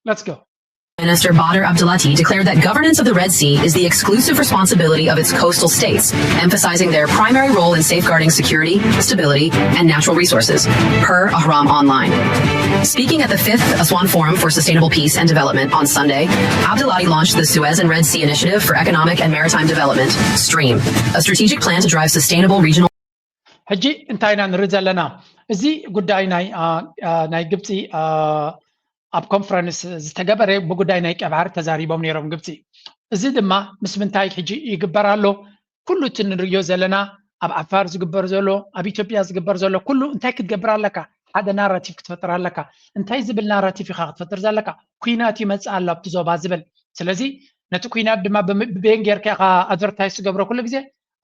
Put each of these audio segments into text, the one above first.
Let's go. Minister Badr Abdulati declared that governance of the Red Sea is the exclusive responsibility of its coastal states, emphasizing their primary role in safeguarding security, stability, and natural resources, per Ahram Online. Speaking at the fifth Aswan Forum for Sustainable Peace and Development on Sunday, Abdulati launched the Suez and Red Sea Initiative for Economic and Maritime Development, STREAM, a strategic plan to drive sustainable regional ሕጂ እንታይ ኢና ንርኢ ዘለና? እዚ ጉዳይ ናይ ግብፂ ኣብ ኮንፈረንስ ዝተገበረ ብጉዳይ ናይ ቀይ ባሕሪ ተዛሪቦም ነይሮም ግብፂ። እዚ ድማ ምስ ምንታይ ሕጂ ይግበር ኣሎ? ኩሉ እቲ ንርእዮ ዘለና ኣብ ዓፋር ዝግበር ዘሎ፣ ኣብ ኢትዮጵያ ዝግበር ዘሎ ኩሉ እንታይ ክትገብር ኣለካ? ሓደ ናራቲቭ ክትፈጥር ኣለካ። እንታይ ዝብል ናራቲቭ ኢኻ ክትፈጥር ዘለካ? ኩናት ይመፅእ ኣሎ ኣብቲ ዞባ ዝብል። ስለዚ ነቲ ኩናት ድማ ብቤን ጌርካ ኢኻ ኣድቨርታይዝ ትገብሮ ኩሉ ግዜ።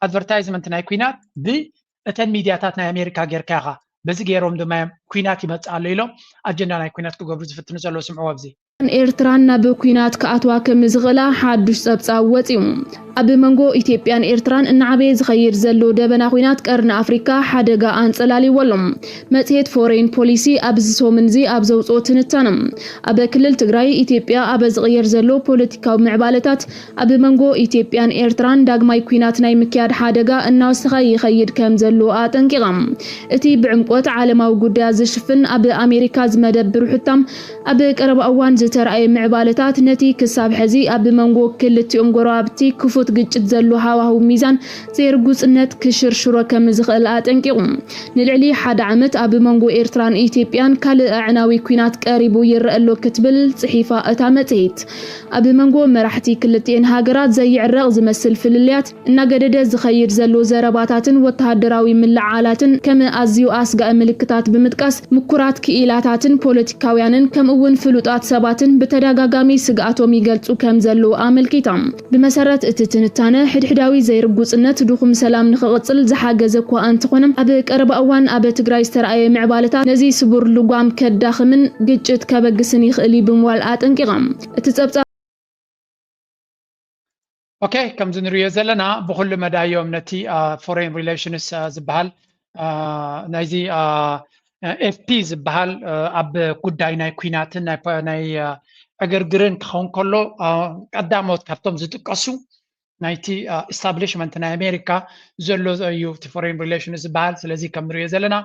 ኣድቨርታይዝመንት ናይ ኩናት ብእተን ሚድያታት ናይ ኣሜሪካ ጌርካ ኢኻ። በዚ ገይሮም ድማ እዮም ኩናት ይመፅእ ኣሎ ኢሎም ኣጀንዳ ናይ ኩናት ክገብሩ ዝፍትኑ ዘለዉ። ስምዕዎ ኣብዚ። ኤርትራን ናብ ኩናት ክኣትዋ ከም ዝኽእላ ሓዱሽ ጸብጻብ ወጺኡ። ኣብ መንጎ ኢትዮጵያን ኤርትራን እናዓበየ ዝኸይድ ዘሎ ደበና ኩናት ቀርኒ ኣፍሪካ ሓደጋ ኣንጸላልይዎ ኣሎ። መጽሔት ፎሬን ፖሊሲ ኣብዚ ሰሙን እዚ ኣብ ዘውጽኦ ትንታነ፣ ኣብ ክልል ትግራይ ኢትዮጵያ ኣብ ዝቕየር ዘሎ ፖለቲካዊ ምዕባለታት ኣብ መንጎ ኢትዮጵያን ኤርትራን ዳግማይ ኩናት ናይ ምክያድ ሓደጋ እናወሰኸ ይኸይድ ከም ዘሎ ኣጠንቂቓ። እቲ ብዕምቆት ዓለማዊ ጉዳያት ዝሽፍን ኣብ ኣሜሪካ ዝመደብ ብርሑታም ኣብ ቀረባ እዋን ዝተረኣየ ምዕባለታት ነቲ ክሳብ ሕዚ ኣብ መንጎ ክልቲኦም ጎረባብቲ ክፉት ግጭት ዘሎ ሃዋህው ሚዛን ዘይርጉጽነት ክሽርሽሮ ከም ዝኽእል ኣጠንቂቑ። ንልዕሊ ሓደ ዓመት ኣብ መንጎ ኤርትራን ኢትዮጵያን ካልእ ኣዕናዊ ኲናት ቀሪቡ ይረአ ኣሎ ክትብል ጽሒፋ እታ መጽሔት። ኣብ መንጎ መራሕቲ ክልቲኤን ሃገራት ዘይዕረቕ ዝመስል ፍልልያት እናገደደ ዝኸይድ ዘሎ ዘረባታትን ወተሃደራዊ ምልዓላትን ከም ኣዝዩ ኣስጋኢ ምልክታት ብምጥቃስ፣ ምኩራት ክኢላታትን ፖለቲካውያንን ከምኡ እውን ፍሉጣት ሰባትን ብተደጋጋሚ ስግኣቶም ይገልጹ ከም ዘለዉ ኣመልኪታ። ብመሰረት እቲ ትንታነ፣ ሕድሕዳዊ ዘይርጉጽነት ድኹም ሰላም ንኽቕጽል ዝሓገዘ እኳ እንተኾነ፣ ኣብ ቀረባ እዋን ኣብ ትግራይ ዝተረኣየ ምዕባለታት ነዚ ስቡር ልጓም ከዳኽምን ግጭት ከበግስን ይኽእል እዩ ብምባል ኣጠንቂቓ። እቲ ጸብጻብ ኦኬ፣ ከምዚ ንሪኦ ዘለና ብኹሉ መዳዮም ነቲ ፎሬን ሪሌሽንስ ዝበሃል ናይዚ ኤፍፒ ዝበሃል ኣብ ጉዳይ ናይ ኩናትን ናይ ዕግርግርን ክኸውን ከሎ ቀዳሞት ካብቶም ዝጥቀሱ ናይቲ ኢስታብሊሽመንት ናይ ኣሜሪካ ዘሎ እዩ እቲ ፎሬን ሪሌሽንስ ዝበሃል። ስለዚ ከም ንሪኦ ዘለና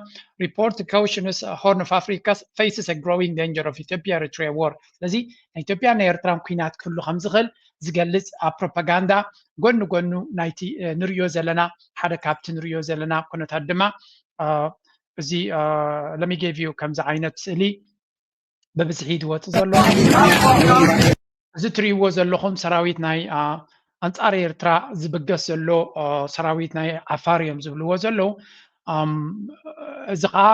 report cautions Horn of Africa faces a growing danger of Ethiopia Eritrea war። ስለዚ ናይ ኢትዮጵያ ናይ ኤርትራን ኩናት ክህሉ ከም ዝኽእል ዝገልጽ ኣብ ፕሮፓጋንዳ ጎኒ ጎኑ ናይቲ ንሪኦ ዘለና ሓደ ካብቲ ንሪኦ ዘለና ኩነታት ድማ እዚ ለሚጌቪዩ ከምዚ ዓይነት ስእሊ ብብዝሒ ዝወፅእ ዘሎ እዚ ትሪእዎ ዘለኹም ሰራዊት ናይ ኣንፃር ኤርትራ ዝብገስ ዘሎ ሰራዊት ናይ ዓፋር እዮም ዝብልዎ ዘለዉ። እዚ ከዓ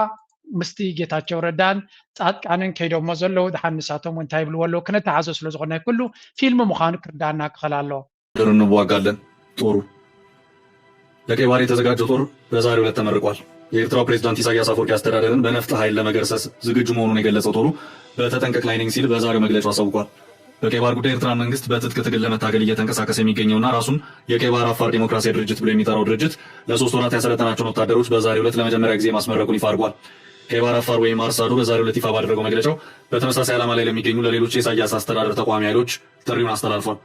ምስቲ ጌታቸው ረዳን ፃድቃንን ከይዶሞ ዘለዉ ድሓን ንሳቶም እንታይ ይብልዎ ኣለዉ ክነተሓዞ ስለ ዝኾነ ኩሉ ፊልም ምዃኑ ክርዳና ክኽእል ኣለዎ። ድር እንዋጋለን። ጦሩ ለቀይ ባህር የተዘጋጀው ጦር በዛሬው ዕለት ተመርቋል። የኤርትራው ፕሬዝዳንት ኢሳያስ አፈወርቂ አስተዳደርን በነፍጥ ኃይል ለመገርሰስ ዝግጁ መሆኑን የገለጸው ጦሩ በተጠንቀቅ ላይ ነኝ ሲል በዛሬው መግለጫው አሳውቋል። በቀይ ባህር ጉዳይ ኤርትራን መንግስት በትጥቅ ትግል ለመታገል እየተንቀሳቀሰ የሚገኘውና ራሱን የቀይ ባህር አፋር ዴሞክራሲያዊ ድርጅት ብሎ የሚጠራው ድርጅት ለሶስት ወራት ያሰለጠናቸውን ወታደሮች በዛሬው ዕለት ለመጀመሪያ ጊዜ ማስመረቁን ይፋ አድርጓል። ቀይ ባህር አፋር ወይም አርሳዶ በዛሬው ዕለት ይፋ ባደረገው መግለጫው በተመሳሳይ ዓላማ ላይ ለሚገኙ ለሌሎች የኢሳያስ አስተዳደር ተቃዋሚ ኃይሎች ጥሪውን አስተላልፏል።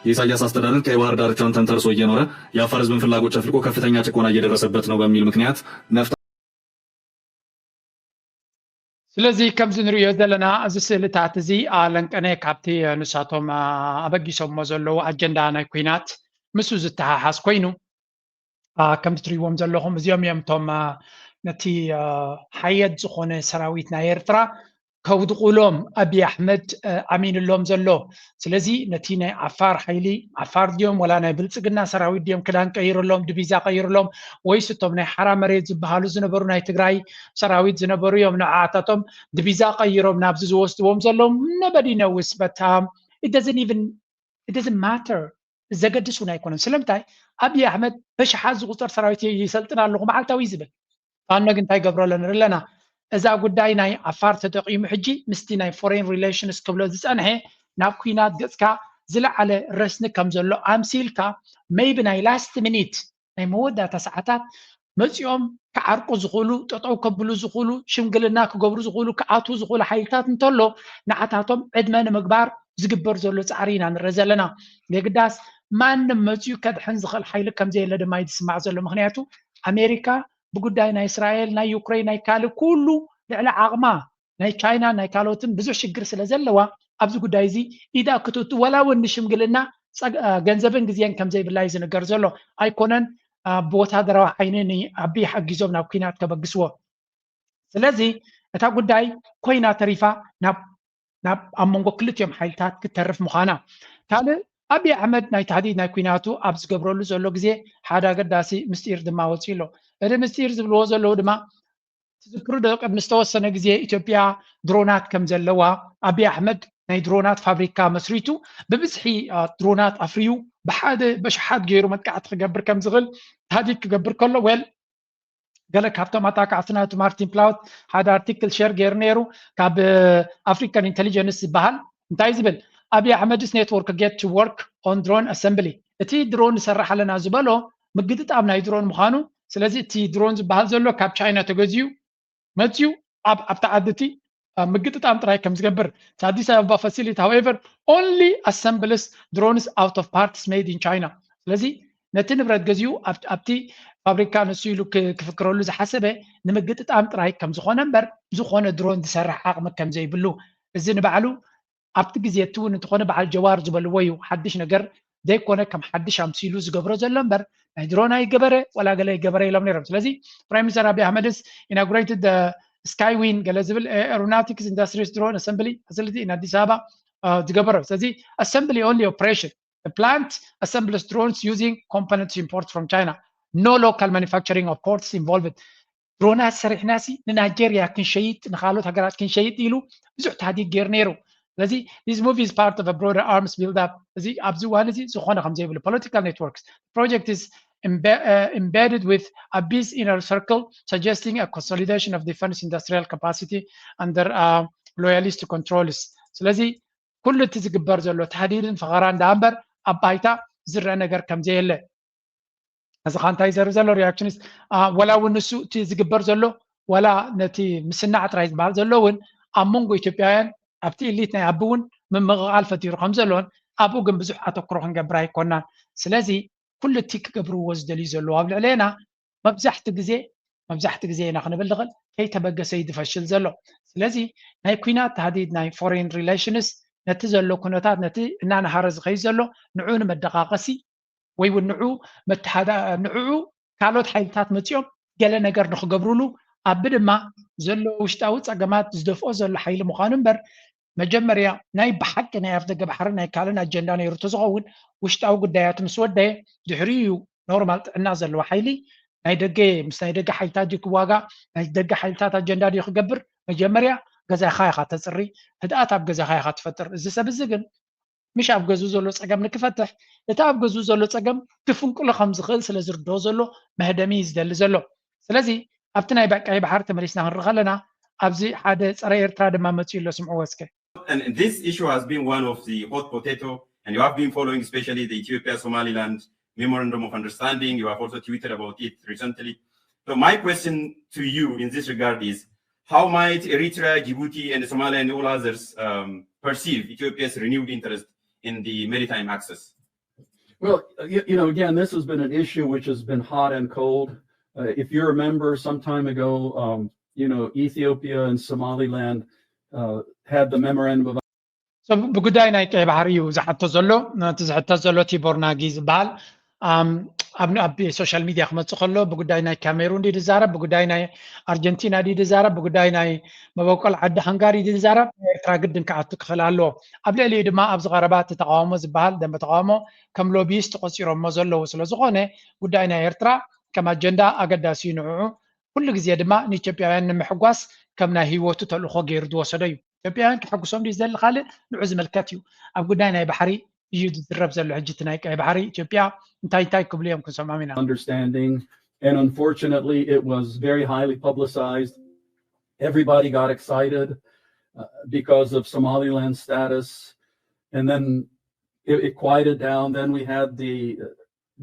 የኢሳያስ አስተዳደር ቀይ ባህር ዳርቻውን ተንተርሶ እየኖረ የአፋር ህዝብን ፍላጎት ጨፍልቆ ከፍተኛ ጭቆና እየደረሰበት ነው በሚል ምክንያት ነፍጥ ስለዚ ከምዚ ንሪኦ ዘለና እዚ ስእልታት እዚ ለንቀነ ካብቲ ንሳቶም ኣበጊሶሞ ዘለዉ ኣጀንዳ ናይ ኩናት ምስኡ ዝተሓሓዝ ኮይኑ ከምቲ ትሪእዎም ዘለኹም እዚኦም እዮም እቶም ነቲ ሓየት ዝኾነ ሰራዊት ናይ ኤርትራ ከውድቑሎም ኣብይ ኣሕመድ ኣሚንሎም ዘሎ። ስለዚ ነቲ ናይ ዓፋር ሓይሊ ዓፋር ድዮም ወላ ናይ ብልፅግና ሰራዊት ድዮም ክዳን ቀይርሎም ድቢዛ ቀይርሎም ወይስ እቶም ናይ ሓራ መሬት ዝበሃሉ ዝነበሩ ናይ ትግራይ ሰራዊት ዝነበሩ እዮም ንዓታቶም ድቢዛ ቀይሮም ናብዚ ዝወስድዎም ዘለዉ ነበዲ ነውስ በታ it doesn't even it doesn't matter ዘገድስ እውን ኣይኮነን። ስለምንታይ ኣብይ ኣሕመድ በሽሓት ዝቁፀር ሰራዊት ይሰልጥን ኣለኹ መዓልታዊ ዝብል ፋኖ ግን እንታይ ገብሮ ኣሎ ንርኢ ኣለና። እዛ ጉዳይ ናይ ዓፋር ተጠቂሙ ሕጂ ምስቲ ናይ ፎሬን ሪሌሽንስ ክብሎ ዝፀንሐ ናብ ኩናት ገፅካ ዝለዓለ ረስኒ ከም ዘሎ ኣምሲልካ maybe ናይ ላስት ሚኒት ናይ መወዳእታ ሰዓታት መፂኦም ክዓርቁ ዝኽእሉ፣ ጠጠው ከብሉ ዝኽእሉ፣ ሽምግልና ክገብሩ ዝኽእሉ፣ ክኣትዉ ዝኽእሉ ሓይልታት እንተሎ ንዓታቶም ዕድመ ንምግባር ዝግበር ዘሎ ፃዕሪ ኢና ንርኢ ዘለና። የግዳስ ማንም መፂኡ ከድሕን ዝኽእል ሓይሊ ከምዘየለ ድማ እዩ ዝስማዕ ዘሎ። ምክንያቱ ኣሜሪካ ብጉዳይ ናይ እስራኤል፣ ናይ ዩክሬን፣ ናይ ካልእ ኩሉ ልዕሊ ዓቕማ ናይ ቻይና ናይ ካልኦትን ብዙሕ ሽግር ስለ ዘለዋ ኣብዚ ጉዳይ እዚ ኢዳ ክትእቱ ወላ እውን ንሽምግልና ገንዘብን ግዜን ከም ዘይብላ እዩ ዝንገር ዘሎ። ኣይኮነን ብወታደራዊ ዓይኒ ንኣቢ ሓጊዞም ናብ ኩናት ከበግስዎ። ስለዚ እታ ጉዳይ ኮይና ተሪፋ ናብ ኣብ መንጎ ክልቲኦም ሓይልታት ክትተርፍ ምዃና። ካልእ ኣቢ ኣሕመድ ናይ ታህዲድ ናይ ኩናቱ ኣብ ዝገብረሉ ዘሎ ግዜ ሓደ ኣገዳሲ ምስጢር ድማ ወፂኡ ኣሎ። እቲ ምስጢር ዝብልዎ ዘለዉ ድማ ትዝክሩ ዶ ቅድሚ ዝተወሰነ ግዜ ኢትዮጵያ ድሮናት ከም ዘለዋ ኣቢ ኣሕመድ ናይ ድሮናት ፋብሪካ መስሪቱ ብብዝሒ ድሮናት ኣፍርዩ ብሓደ በሽሓት ገይሩ መጥቃዕቲ ክገብር ከም ዝኽእል ታህዲድ ክገብር ከሎ ወል ገለ ካብቶም ኣጣቃዕቲ ናቱ ማርቲን ፕላውት ሓደ ኣርቲክል ሸር ገይሩ ነይሩ ካብ ኣፍሪካን ኢንቴሊጀንስ ዝበሃል እንታይ ዝብል ኣቢ ኣሕመድስ network get to work on drone assembly እቲ ድሮን ንሰርሕ ኣለና ዝበሎ ምግጥጣም ናይ ድሮን ምዃኑ ስለዚ እቲ ድሮን ዝበሃል ዘሎ ካብ ቻይና ተገዚኡ መፅዩ ኣብታ ዓዲ እቲ ምግጥጣም ጥራይ ከም ዝገብር እቲ ኣዲስ ኣበባ facility however only assembles drones out of parts made in China ስለዚ ነቲ ንብረት ገዚኡ ኣብቲ ፋብሪካ ንሱ ኢሉ ክፍክረሉ ዝሓሰበ ንምግጥጣም ጥራይ ከም ዝኾነ እምበር ዝኾነ ድሮን ዝሰርሕ ዓቕሚ ከም ዘይብሉ እዚ ንባዕሉ ኣብቲ ግዜ እቲ እውን እንተኾነ በዓል ጀዋር ዝበልዎ እዩ ሓድሽ ነገር ዘይኮነ ከም ሓድሽ ኣምሲሉ ዝገብሮ ዘሎ እምበር ናይ ድሮን ኣይገበረ ወላ ገለ ኣይገበረ ኢሎም ነይሮም ስለዚ ፕራይም ሚኒስተር ኣቢ ኣሕመድስ inaugurated Skywing ገለ ዝብል aeronautics industries drone assembly facility in ኣዲስ ኣበባ ዝገበረ ስለዚ assembly only operation the plant assembles drones using components import from China no local manufacturing of ports involved ድሮናት ሰሪሕናሲ ንናይጀርያ ክንሸይጥ ንካልኦት ሃገራት ክንሸይጥ ኢሉ ብዙሕ ታህዲድ ገይሩ ነይሩ ስለዚ this move is part of a broader arms build up እዚ ኣብዚ እዋን እዚ ዝኾነ ከም ዘይብሉ political networks project is embedded with Abi's inner circle suggesting a consolidation of defense industrial capacity under loyalist controls ስለዚ ኩሉ እቲ ዝግበር ዘሎ ታህዲድን ፈኸራን ደኣ እምበር ኣብ ባይታ ዝረአ ነገር ከም ዘየለ እዚ ካ እንታይ ዘርኢ ዘሎ reactionist ወላ እውን ንሱ እቲ ዝግበር ዘሎ ወላ ነቲ ምስናዕ ጥራይ ዝበሃል ዘሎ እውን ኣብ መንጎ ኢትዮጵያውያን ኣብቲ elite ናይ ኣቢ እውን ምምቕቓል ፈጢሩ ከም ዘሎን ኣብኡ ግን ብዙሕ ኣተኩሮ ክንገብር ኣይኮናን ስለዚ ኩሉ እቲ ክገብርዎ ዝደልዩ ዘለዉ ኣብ ልዕሌና መብዛሕቲ ግዜ መብዛሕቲ ግዜ ኢና ክንብል ንኽእል ከይተበገሰ እዩ ዝፈሽል ዘሎ ስለዚ ናይ ኩናት ታህዲድ ናይ foreign relations ነቲ ዘሎ ኩነታት ነቲ እናነሃረ ዝኸይድ ዘሎ ንዑ ንመደቃቀሲ ወይ እውን ንዑ መተሓዳ ንዕዑ ካልኦት ሓይልታት መፂኦም ገለ ነገር ንክገብሩሉ ኣቢ ድማ ዘሎ ውሽጣዊ ፀገማት ዝደፍኦ ዘሎ ሓይሊ ምዃኑ እምበር መጀመርያ ናይ ብሓቂ ናይ ኣፍደገ ባሕሪ ናይ ካልእን ኣጀንዳ ነይሩ ተዝኸውን ውሽጣዊ ጉዳያት ምስ ወደየ ድሕሪኡ እዩ ኖርማል ጥዕና ዘለዎ ሓይሊ ናይ ደገ ምስ ናይ ደገ ሓይልታት ድዩ ክዋጋእ ናይ ደገ ሓይልታት ኣጀንዳ ድዩ ክገብር መጀመርያ ገዛኻ ኢኻ ተፅሪ ህድኣት ኣብ ገዛኻ ኢኻ ትፈጥር እዚ ሰብ እዚ ግን ምሽ ኣብ ገዝኡ ዘሎ ፀገም ንክፈትሕ እቲ ኣብ ገዝኡ ዘሎ ፀገም ክፍንቅሎ ከም ዝኽእል ስለ ዝርድኦ ዘሎ መህደሚ እዩ ዝደሊ ዘሎ ስለዚ ኣብቲ ናይ ቀይ ባሕሪ ተመሊስና ክንርኢ ከለና ኣብዚ ሓደ ፀረ ኤርትራ ድማ መፅኡ ኣሎ ስምዕዎ እስከ And this issue has been one of the hot potato, and you have been following, especially the Ethiopia Somaliland Memorandum of Understanding. You have also tweeted about it recently. So, my question to you in this regard is how might Eritrea, Djibouti, and Somalia and all others um, perceive Ethiopia's renewed interest in the maritime access? Well, you, you know, again, this has been an issue which has been hot and cold. Uh, if you remember, some time ago, um, you know, Ethiopia and Somaliland uh, had the memorandum of ብጉዳይ ናይ ቀይ ባሕሪ እዩ ዝሓቶ ዘሎ ነቲ ዝሕተት ዘሎ ቲቦር ናጊ ዝበሃል ኣብ ሶሻል ሚድያ ክመፅእ ከሎ ብጉዳይ ናይ ካሜሩን ድዩ ዝዛረብ ብጉዳይ ናይ ኣርጀንቲና ድዩ ዝዛረብ ብጉዳይ ናይ መበቆል ዓዲ ሃንጋሪ ድዩ ዝዛረብ ኤርትራ ግድን ክኣቱ ክኽእል ኣለዎ ኣብ ልዕሊኡ ድማ ኣብዚ ቀረባ እቲ ተቃውሞ ዝበሃል ደንበ ተቃውሞ ከም ሎቢስት ቆፂሮሞ ዘለዉ ስለዝኾነ ጉዳይ ናይ ኤርትራ ከም ኣጀንዳ ኣገዳሲ እዩ ንዕዑ ኩሉ ግዜ ድማ ንኢትዮጵያውያን ንምሕጓስ ከም ናይ ህይወቱ ተልእኾ ገይሩ ዝወሰዶ እዩ። ኢትዮጵያውያን ከሐጉሶም ድዩ ዝደሊ ካልእ ንዑ ዝምልከት እዩ። ኣብ ጉዳይ ናይ ባሕሪ እዩ ዝዝረብ ዘሎ ሕጂ እቲ ናይ ቀይ ባሕሪ ኢትዮጵያ እንታይ እንታይ ክብሉ እዮም ክንሰምዖም ኢና። understanding and unfortunately it was very highly publicized. Everybody got excited uh, because of Somaliland's status and then it, it quieted down. Then we had the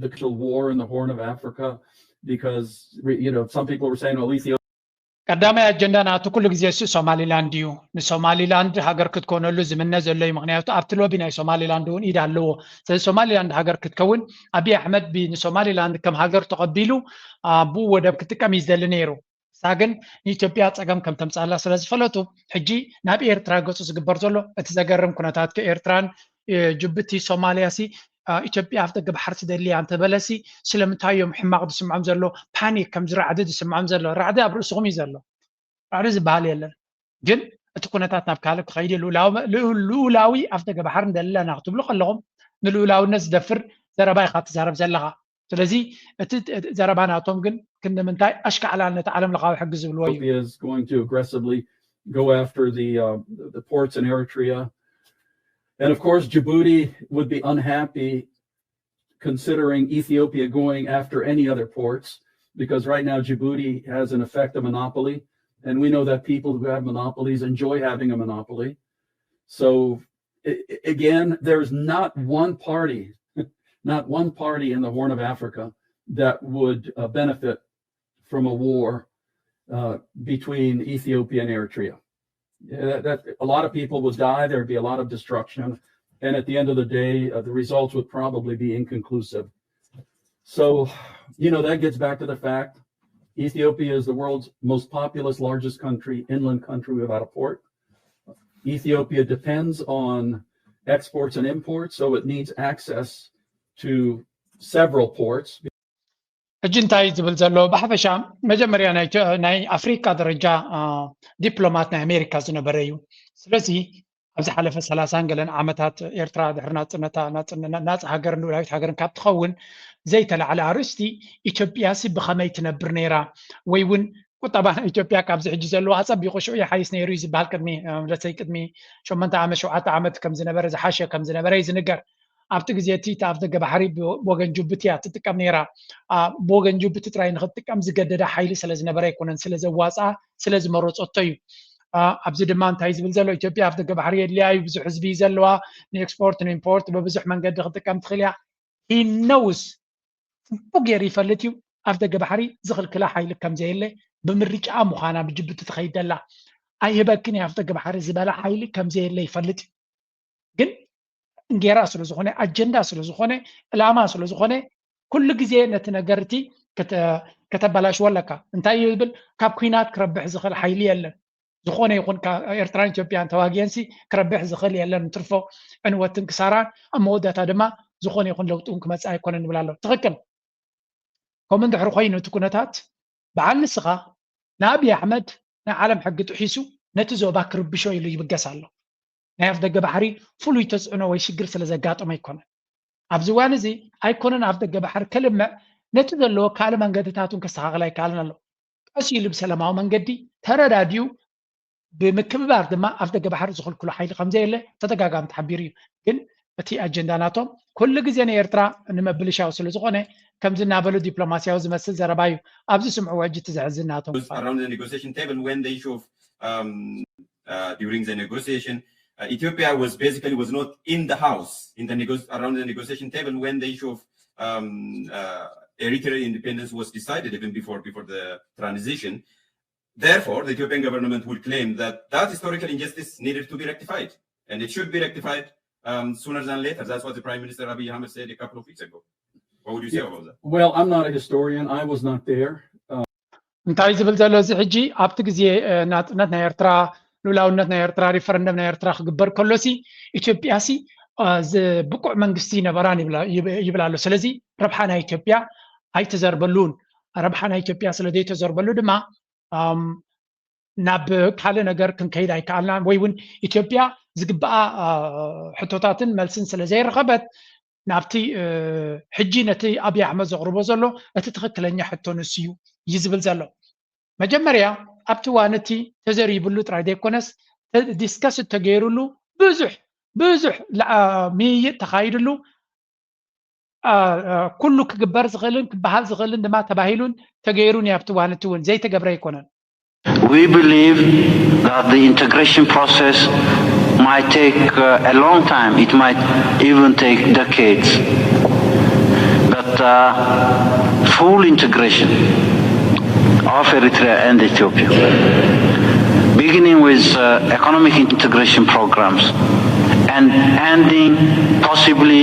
the war in the Horn of Africa. because you know some people were saying, "Oh, Ethiopia." ቀዳማይ ኣጀንዳ ናቱ ኩሉ ግዜ እሱ ሶማሊላንድ እዩ። ንሶማሊላንድ ሃገር ክትኮነሉ ዝምነ ዘሎ እዩ። ምክንያቱ ኣብቲ ሎቢ ናይ ሶማሊላንድ እውን ኢድ ኣለዎ። ስለዚ ሶማሊላንድ ሃገር ክትከውን ኣቢይ ኣሕመድ ብ- ንሶማሊላንድ ከም ሃገር ተቐቢሉ ብኡ ወደብ ክጥቀም እዩ ዝደሊ ነይሩ። እሳ ግን ንኢትዮጵያ ፀገም ከም ተምፃላ ስለ ዝፈለጡ ሕጂ ናብ ኤርትራ ገፁ ዝግበር ዘሎ እቲ ዘገርም ኩነታት ከኤርትራን ጅቡቲ ሶማልያ ሲ ኢትዮጵያ ኣፍ ደገ ባሕሪ ትደሊ እያ እንተበለሲ ስለምንታይ እዮም ሕማቕ ዝስምዖም ዘሎ? ፓኒክ ከምዚ ራዕዲ ዝስምዖም ዘሎ ራዕዲ ኣብ ርእስኹም እዩ ዘሎ። ራዕዲ ዝበሃል የለን። ግን እቲ ኩነታት ናብ ካልእ ክኸይድ እዩ። ልኡላዊ ኣፍ ደገ ባሕሪ እንደለና ክትብሉ ከለኹም ንልኡላውነት ዝደፍር ዘረባ ኢኻ ትዛረብ ዘለኻ። ስለዚ እቲ ዘረባ ናቶም ግን ክንምንታይ ኣሽካዕላል ነቲ ዓለም ለኻዊ ሕጊ ዝብልዎ እዩ። Ethiopia is going to aggressively go after the uh, the ports in Eritrea, and of course Djibouti would be unhappy considering Ethiopia going after any other ports, because right now Djibouti has in effect a monopoly, and we know that people who have monopolies enjoy having a monopoly. So again, there's not one party, not one party in the Horn of Africa that would uh, benefit from a war uh, between Ethiopia and Eritrea. That, that, a lot of people would die. There'd be a lot of destruction, and at the end of the day, uh, the results would probably be inconclusive. So, you know, that gets back to the fact Ethiopia is the world's most populous, largest country, inland country without a port. Ethiopia depends on exports and imports, so it needs access to several ports. ሕጂ እንታይ ዝብል ዘሎ ብሓፈሻ መጀመርያ ናይ ኣፍሪካ ደረጃ ዲፕሎማት ናይ ኣሜሪካ ዝነበረ እዩ። ስለዚ ኣብ ዝሓለፈ ሰላሳን ገለን ዓመታት ኤርትራ ድሕሪ ናፅነታ ናፃ ሃገርን ልኡላዊት ሃገርን ካብ ትኸውን ዘይተላዕለ ኣርእስቲ ኢትዮጵያ ሲ ብኸመይ ትነብር ነይራ ወይ እውን ቁጠባ ኢትዮጵያ ካብዚ ሕጂ ዘለዎ ኣፀቢቑ ሽዑ ይሓይስ ነይሩ እዩ ዝበሃል ቅድሚ ለሰይ ቅድሚ ሸመንተ ዓመት ሸውዓተ ዓመት ከም ዝነበረ ዝሓሸ ከም ዝነበረ እዩ ዝንገር። ኣብቲ ግዜ እቲ ኣፍ ደገ ባሕሪ ብወገን ጅቡቲ እያ ትጥቀም ነይራ። ብወገን ጅቡቲ ጥራይ ንክትጥቀም ዝገደዳ ሓይሊ ስለ ዝነበረ ኣይኮነን፣ ስለ ዘዋፅኣ ስለ ዝመረፀቶ እዩ። ኣብዚ ድማ እንታይ ዝብል ዘሎ ኢትዮጵያ ኣፍ ደገ ባሕሪ የድልያ እዩ፣ ብዙሕ ህዝቢ እዩ ዘለዋ፣ ንኤክስፖርት ንኢምፖርት ብብዙሕ መንገዲ ክትጥቀም ትኽእል እያ። ሂነውስ ፅቡቅ ገይሩ ይፈልጥ እዩ። ኣፍ ደገ ባሕሪ ዝኽልክላ ሓይሊ ከምዘየለ ብምርጫኣ ምዃና ብጅቡቲ ትኸይድ ዘላ ኣይህበክን እየ ኣፍ ደገ ባሕሪ ዝበላ ሓይሊ ከምዘየለ ይፈልጥ እዩ። ግን እንጌራ ስለ ዝኾነ ኣጀንዳ ስለ ዝኾነ ዕላማ ስለ ዝኾነ ኩሉ ግዜ ነቲ ነገር እቲ ከተበላሽዎ ኣለካ። እንታይ ይብል ካብ ኩናት ክረብሕ ዝኽእል ሓይሊ የለን። ዝኾነ ይኹን ኤርትራን ኢትዮጵያን ተዋጊአንሲ ክረብሕ ዝኽእል የለን። እንትርፎ ዕንወትን ክሳራን ኣብ መወዳእታ ድማ ዝኾነ ይኹን ለውጢ እውን ክመፅእ ኣይኮነን ይብል ኣሎ። ትኽክል። ከምኡ እንድሕር ኮይኑ እቲ ኩነታት በዓል ንስኻ ንኣብይ ኣሕመድ ናይ ዓለም ሕጊ ጥሒሱ ነቲ ዞባ ክርብሾ ኢሉ ይብገስ ኣሎ። ናይ ኣፍ ደገ ባሕሪ ፍሉይ ተፅዕኖ ወይ ሽግር ስለ ዘጋጠሞ ኣይኮነን። ኣብዚ እዋን እዚ ኣይኮነን ኣፍ ደገ ባሕሪ ከልምዕ ነቲ ዘለዎ ካልእ መንገድታት እውን ከስተኻኽል ኣይከኣልን ኣሎ። ቀስ ኢሉ ብሰላማዊ መንገዲ ተረዳዲኡ ብምክብባር ድማ ኣፍ ደገ ባሕሪ ዝኽልክሎ ሓይሊ ከምዘየለ ተደጋጋሚ ተሓቢሩ እዩ። ግን እቲ ኣጀንዳ ናቶም ኩሉ ግዜ ንኤርትራ ንምብልሻው ስለ ዝኾነ ከምዚ እናበሉ ዲፕሎማስያዊ ዝመስል ዘረባ እዩ። ኣብዚ ስምዕዎ ሕጂ እቲ ዘሕዝን ናቶም ክፋል። Around the negotiation table when the issue of um, uh, during the negotiation uh, Ethiopia was basically was not in the house in the nego- around the negotiation table when the issue of um, uh, Eritrean independence was decided even before before the transition. Therefore, the Ethiopian government will claim that that historical injustice needed to be rectified, and it should be rectified um, sooner than later. That's what the Prime Minister Abiy Ahmed said a couple of weeks ago. What would you say about that? Well, I'm not a historian. I was not there. እንታይ ዝብል ዘሎ እዚ ሕጂ ኣብቲ ግዜ ናፅነት ናይ ኤርትራ ልኡላውነት ናይ ኤርትራ ሪፈረንደም ናይ ኤርትራ ክግበር ከሎሲ ኢትዮጵያሲ ብቁዕ መንግስቲ ነበራን ይብል ኣሎ። ስለዚ ረብሓ ናይ ኢትዮጵያ ኣይተዘርበሉን። ረብሓ ናይ ኢትዮጵያ ስለ ዘይተዘርበሉ ድማ ናብ ካልእ ነገር ክንከይድ ኣይከኣልናን ወይ እውን ኢትዮጵያ ዝግበኣ ሕቶታትን መልስን ስለ ዘይረኸበት ናብቲ ሕጂ ነቲ ኣብይ ኣሕመድ ዘቕርቦ ዘሎ እቲ ትኽክለኛ ሕቶ ንሱ እዩ እዩ ዝብል ዘሎ። መጀመርያ ኣብቲ እዋን እቲ ተዘሪብሉ ጥራይ ዘይኮነስ ዲስከስ እተገይሩሉ ብዙሕ ብዙሕ ምይይጥ ተኻይድሉ ኩሉ ክግበር ዝኽእልን ክበሃል ዝኽእልን ድማ ተባሂሉን ተገይሩን እዩ። ኣብቲ እዋን እቲ እውን ዘይተገብረ ኣይኮነን። We believe that the integration process might take uh, a long time. It might even take decades. But uh, full integration of Eritrea and Ethiopia, beginning with uh, economic integration programs and ending possibly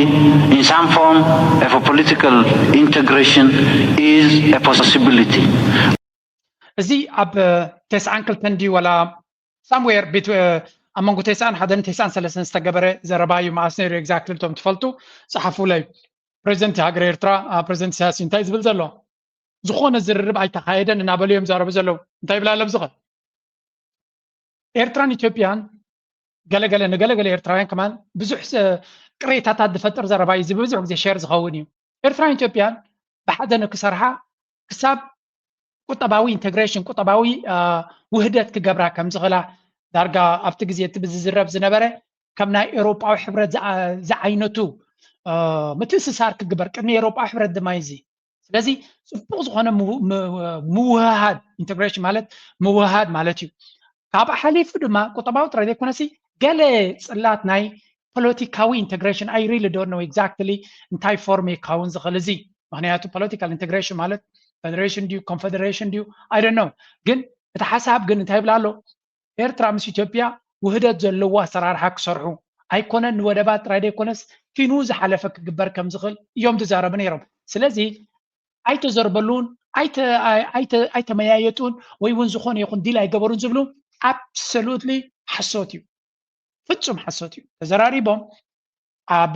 in some form of a political integration is a possibility. እዚ ኣብ ተስዓን ክልተን ድዩ ወላ ሳምዌር ኣብ መንጎ ተስዓን ሓደን ተስዓን ሰለስተን ዝተገበረ ዘረባ እዩ። መዓስ ነይሩ ኤግዛክትሊ? እቶም ትፈልጡ ጸሓፉለይ። ፕሬዚደንት ሃገር ኤርትራ ፕሬዚደንት ኢሳያስ እንታይ ዝብል ዘሎ? ዝኾነ ዝርርብ ኣይተኻየደን እናበሉ እዮም ዛረቡ ዘለዉ። እንታይ ይብላ ኣለብዝኸ? ኤርትራን ኢትዮጵያን ገለገለ ንገለገለ ኤርትራውያን ከማን ብዙሕ ቅሬታታት ዝፈጥር ዘረባ እዩ። እዚ ብዙሕ ግዜ ሸር ዝኸውን እዩ። ኤርትራን ኢትዮጵያን ብሓደ ንክሰርሓ ክሳብ ቁጠባዊ ኢንቴግሬሽን፣ ቁጠባዊ ውህደት ክገብራ ከም ዝኽእላ፣ ዳርጋ ኣብቲ ግዜ እቲ ብዝዝረብ ዝነበረ ከም ናይ ኤውሮጳዊ ሕብረት ዝዓይነቱ ምትእስሳር ክግበር፣ ቅድሚ ኤውሮጳዊ ሕብረት ድማ እዚ። ስለዚ ጽቡቕ ዝኾነ ምውህሃድ፣ ኢንቴግሬሽን ማለት ምውህሃድ ማለት እዩ። ካብ ሓሊፉ ድማ ቁጠባዊ ጥራይ ዘይኮነሲ ገለ ጽላት ናይ ፖለቲካዊ ኢንቴግሬሽን፣ I really don't know exactly እንታይ ፎርም ይካውን ዝኽእል እዚ። ምክንያቱ ፖለቲካል ኢንቴግሬሽን ማለት ፌደሬሽን ድዩ ኮንፌደሬሽን ድዩ I don't know። ግን እቲ ሓሳብ ግን እንታይ ይብላ ኣሎ? ኤርትራ ምስ ኢትዮጵያ ውህደት ዘለዎ ኣሰራርሓ ክሰርሑ ኣይኮነን፣ ንወደባት ጥራይ ዘይኮነስ ፊኑ ዝሓለፈ ክግበር ከም ዝኽእል እዮም ዝዛረቡ ነይሮም። ስለዚ ኣይተዘርበሉን፣ ኣይተመያየጡን ወይ እውን ዝኾነ ይኹን ዲል ኣይገበሩን ዝብሉ ኣብሶሉትሊ ሓሶት እዩ። ፍጹም ሓሶት እዩ። ተዘራሪቦም ኣብ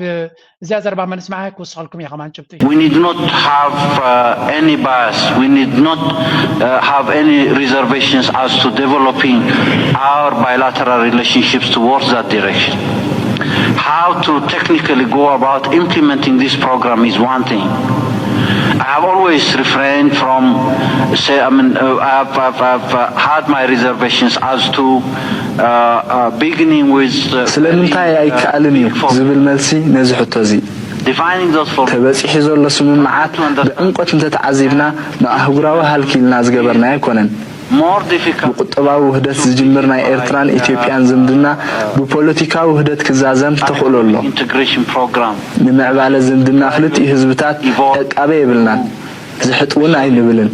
እዚኣ ዘረባ መንስማዓ ክውስኸልኩም እየ ከማን ጭብጢ። We need not have uh, any bias. We need not uh, have any reservations as to developing our bilateral relationships towards that direction. How to technically go about implementing this program is one thing. I have always refrained from say, I mean, uh, I've, I've, I've uh, had my reservations as to ስለምንታይ ኣይከኣልን እዩ ዝብል መልሲ ነዚ ሕቶ እዚ። ተበጺሑ ዘሎ ስምምዓት ብዕምቆት እንተተዓዚብና ንኣህጉራዊ ሃልኪ ኢልና ዝገበርናዮ ኣይኮነን። ብቁጠባዊ ውህደት ዝጅምር ናይ ኤርትራን ኢትዮጵያን ዝምድና ብፖለቲካዊ ውህደት ክዛዘም ተኽእሎ ኣሎ። ንምዕባለ ዝምድና ክልቲኡ ህዝብታት ዕቃበ የብልናን። ዝሕጥ እውን ኣይንብልን።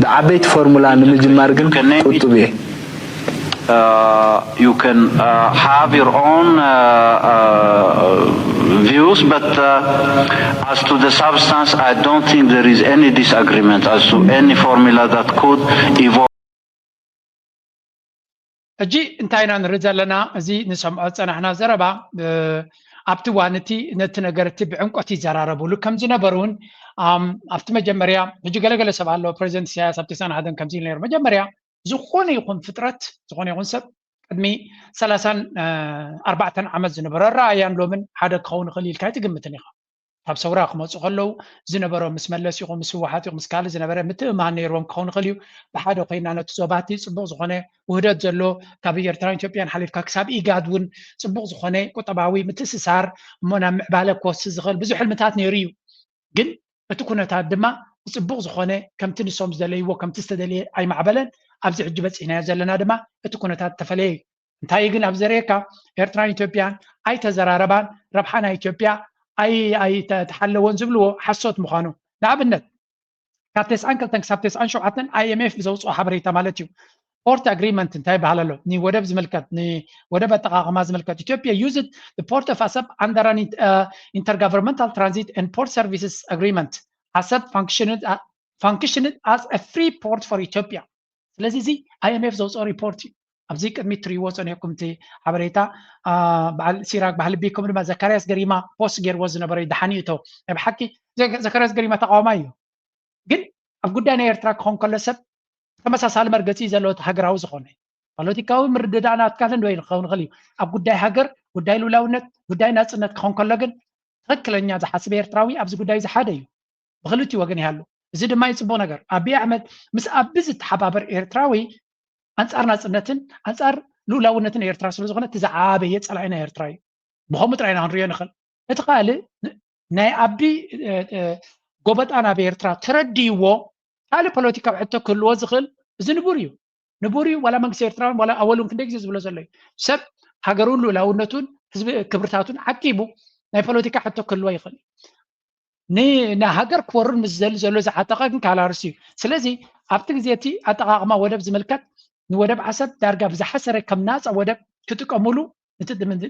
ብዓበይቲ ፎርሙላ ንምጅማር ግን ቁጡብ እየ። Uh, you can uh, have your own uh, uh, views, but uh, as to the substance, I don't think there is any disagreement as to any formula that could evolve. ሕጂ እንታይ ኢና ንርኢ ዘለና? እዚ ንሰምዖ ዝጸናሕና ዘረባ ኣብቲ እዋን እቲ ነቲ ነገር እቲ ብዕምቆት ይዘራረብሉ ከም ዝነበሩን ኣብቲ መጀመርያ ሕጂ ገለገለ ሰብ ኣለዎ ፕሬዚደንት ኢሳያስ ኣብቲ ሰናሃደን ከምዚ ኢሉ ነይሩ። መጀመርያ ዝኾነ ይኹን ፍጥረት ዝኾነ ይኹን ሰብ ቅድሚ ሰላሳን ኣርባዕተን ዓመት ዝነበሮ ኣረኣእያን ሎምን ሓደ ክኸውን ይኽእል ኢልካ ኣይትግምትን ኢኻ። ካብ ሰውራ ክመፁ ከለዉ ዝነበሮ ምስ መለስ ይኹን ምስ ህወሓት ይኹን ምስ ካልእ ዝነበረ ምትእምማን ነይርዎም ክኸውን ይኽእል እዩ። ብሓደ ኮይና ነቲ ዞባቲ ፅቡቕ ዝኾነ ውህደት ዘሎ ካብ ኤርትራን ኢትዮጵያን ሓሊፍካ ክሳብ ኢጋድ እውን ፅቡቕ ዝኾነ ቁጠባዊ ምትእስሳር እሞ ናብ ምዕባለ ክወስድ ዝኽእል ብዙሕ ሕልምታት ነይሩ እዩ። ግን እቲ ኩነታት ድማ ብፅቡቕ ዝኾነ ከምቲ ንሶም ዝደለይዎ ከምቲ ዝተደልየ ኣይማዕበለን። ኣብዚ ሕጂ በፂሕናዮ ዘለና ድማ እቲ ኩነታት ተፈለየ እዩ። እንታይ ግን ኣብ ዘርእየካ ኤርትራን ኢትዮጵያን ኣይተዘራረባን ረብሓ ናይ ኢትዮጵያ ኣይተሓለወን ዝብልዎ ሓሶት ምዃኑ ንኣብነት ካብ ተስዓን ክልተን ክሳብ ተስዓን ሸውዓተን I M F ብዘውፅኦ ሓበሬታ ማለት እዩ። ፖርት ኣግሪመንት እንታይ ይበሃል ኣሎ? ንወደብ ዝምልከት ንወደብ ኣጠቃቅማ ዝምልከት ኢትዮጵያ used port of Assab under an intergovernmental transit and port services agreement. Assab functioned as a free port for Ethiopia. ስለዚ እዚ I M F ዘውፅኦ ሪፖርት እዩ። ኣብዚ ቅድሚ ትሪእዎ ፀኒሕኩም እቲ ሓበሬታ በዓል ሲራክ ባህል ቢኩም ድማ ዘካርያስ ገሪማ ፖስት ገይርዎ ዝነበረ እዩ። ደሓን ይእቶ ናይ ብሓቂ ዘካርያስ ገሪማ ተቃዋማይ እዩ። ግን ኣብ ጉዳይ ናይ ኤርትራ ክኸውን ከሎ ሰብ ተመሳሳሊ መርገፂ ዘለዎ እቲ ሃገራዊ ዝኾነ ፖለቲካዊ ምርድዳእ ናትካትን ወይ ክኸውን ይኽእል እዩ። ኣብ ጉዳይ ሃገር፣ ጉዳይ ልኡላውነት፣ ጉዳይ ናፅነት ክኸውን ከሎ ግን ትኽክለኛ ዝሓስብ ኤርትራዊ ኣብዚ ጉዳይ እዚ ሓደ እዩ። ብክልቲኡ ወገን ይሃሉ። እዚ ድማ እዩ ፅቡቅ ነገር። ኣቢይ ኣሕመድ ምስ ኣቢ ዝተሓባበር ኤርትራዊ ኣንፃር ናፅነትን ኣንፃር ልኡላውነትን ኤርትራ ስለ ዝኾነ እቲ ዝዓበየ ፀላኢ ናይ ኤርትራ እዩ። ብኸምኡ ጥራይ ኢና ክንሪኦ ንኽእል። እቲ ካልእ ናይ ኣቢ ጎበጣ ናብ ኤርትራ ተረዲእዎ ካልእ ፖለቲካዊ ሕቶ ክህልዎ ዝኽእል እዚ ንቡር እዩ። ንቡር እዩ። ዋላ መንግስቲ ኤርትራ ዋላ ኣወል እውን ክንደይ ግዜ ዝብሎ ዘሎ እዩ። ሰብ ሃገሩን ልኡላውነቱን ህዝቢ ክብርታቱን ዓቂቡ ናይ ፖለቲካ ሕቶ ክህልዎ ይኽእል እዩ። ንሃገር ክወርር ምስ ዝደሊ ዘሎ ዝዓጠቐ ግን ካልእ ኣርእስቲ እዩ። ስለዚ ኣብቲ ግዜ እቲ ኣጠቓቕማ ወደብ ዝምልከት ንወደብ ዓሰብ ዳርጋ ብዝሓሰረ ከም ናፃ ወደብ ክጥቀሙሉ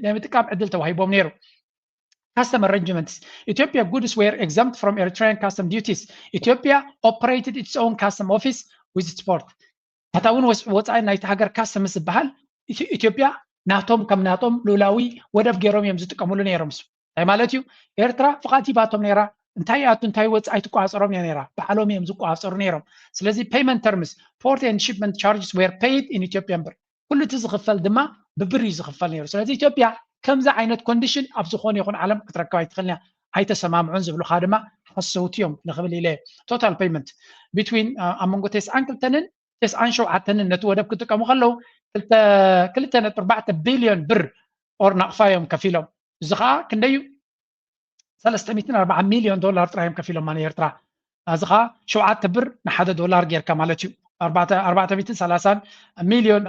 ናይ ምጥቃም ዕድል ተዋሂቦም ነይሩ። Custom arrangements. Ethiopia goods were exempt from Eritrean custom duties. Ethiopia operated its own custom office with its port. ኣታውን ወፃኢ ናይቲ ሃገር ካስተምስ ዝበሃል ኢትዮጵያ ናቶም ከም ናቶም ሉላዊ ወደብ ገይሮም እዮም ዝጥቀምሉ ነይሮም። እንታይ ማለት እዩ? ኤርትራ ፍቓድ ሂባቶም ነይራ። እንታይ ኣቱ እንታይ ወፃኢ ትቆፃፀሮም እያ ነይራ። ባዕሎም እዮም ዝቆፃፀሩ ነይሮም። ስለዚ payment terms, port and shipment charges were paid in Ethiopian ብር። ኩሉ እቲ ዝኽፈል ድማ ብብር እዩ ዝኽፈል ነይሩ። ስለዚ ኢትዮጵያ ከምዚ ዓይነት ኮንዲሽን ኣብ ዝኾነ ይኹን ዓለም ክትረክብ ኣይትኽእልን እያ። ኣይተሰማምዑን ዝብሉኻ ድማ ሓሰውቲ እዮም ንኽብል ኢለ። Total payment between ኣብ መንጎ ተስዓን ክልተንን ተስዓን ሸውዓተንን ነቲ ወደብ ክጥቀሙ ከለዉ ክልተ ነጥቢ ኣርባዕተ ቢልዮን ብር ኦር ናቕፋ እዮም ከፊሎም። እዚ ከዓ ክንደዩ ሰለስተ ሚእትን ኣርባዓን ሚልዮን ዶላር ጥራይ እዮም ከፊሎማ ንኤርትራ። እዚ ከዓ ሸውዓተ ብር ንሓደ ዶላር ጌርካ ማለት እዩ። ኣርባዕተ ሚእትን ሰላሳን ሚልዮን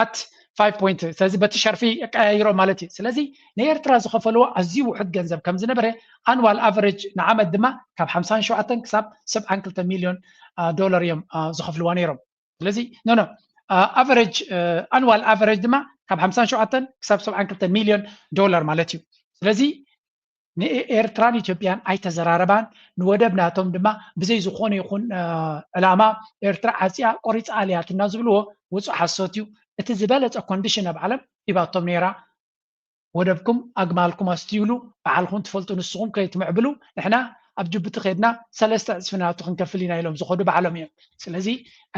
ኣት ፋይቭ ፖይንት። ስለዚ በቲ ሸርፊ ቀያይሮ ማለት እዩ። ስለዚ ንኤርትራ ዝኸፈልዎ ኣዝዩ ውሑድ ገንዘብ ከም ዝነበረ ኣንዋል ኣቨሬጅ ንዓመት ድማ ካብ ሓምሳን ሸውዓተን ክሳብ ሰብዓን ክልተ ሚልዮን ዶላር እዮም ዝኸፍልዋ ነይሮም። ስለዚ ኖ ኖ ኣቨሬጅ ኣንዋል ኣቨሬጅ ድማ ካብ ሓምሳን ሸውዓተን ክሳብ ሰብዓን ክልተ ሚልዮን ዶላር ማለት እዩ። ስለዚ ንኤርትራን ኢትዮጵያን ኣይተዘራረባን፣ ንወደብ ናቶም ድማ ብዘይ ዝኾነ ይኹን ዕላማ ኤርትራ ዓፅያ ቆሪፃ ኣልያትና ዝብልዎ ውፁእ ሓሶት እዩ። እቲ ዝበለፀ ኮንዲሽን ኣብ ዓለም ሂባቶም ነይራ። ወደብኩም ኣግማልኩም ኣስትዩሉ፣ ባዕልኹም ትፈልጡ፣ ንስኹም ከይትምዕብሉ ንሕና ኣብ ጅቡቲ ከድና ሰለስተ ዕፅፊ ናቱ ክንከፍል ኢና ኢሎም ዝኸዱ ባዕሎም እዮም። ስለዚ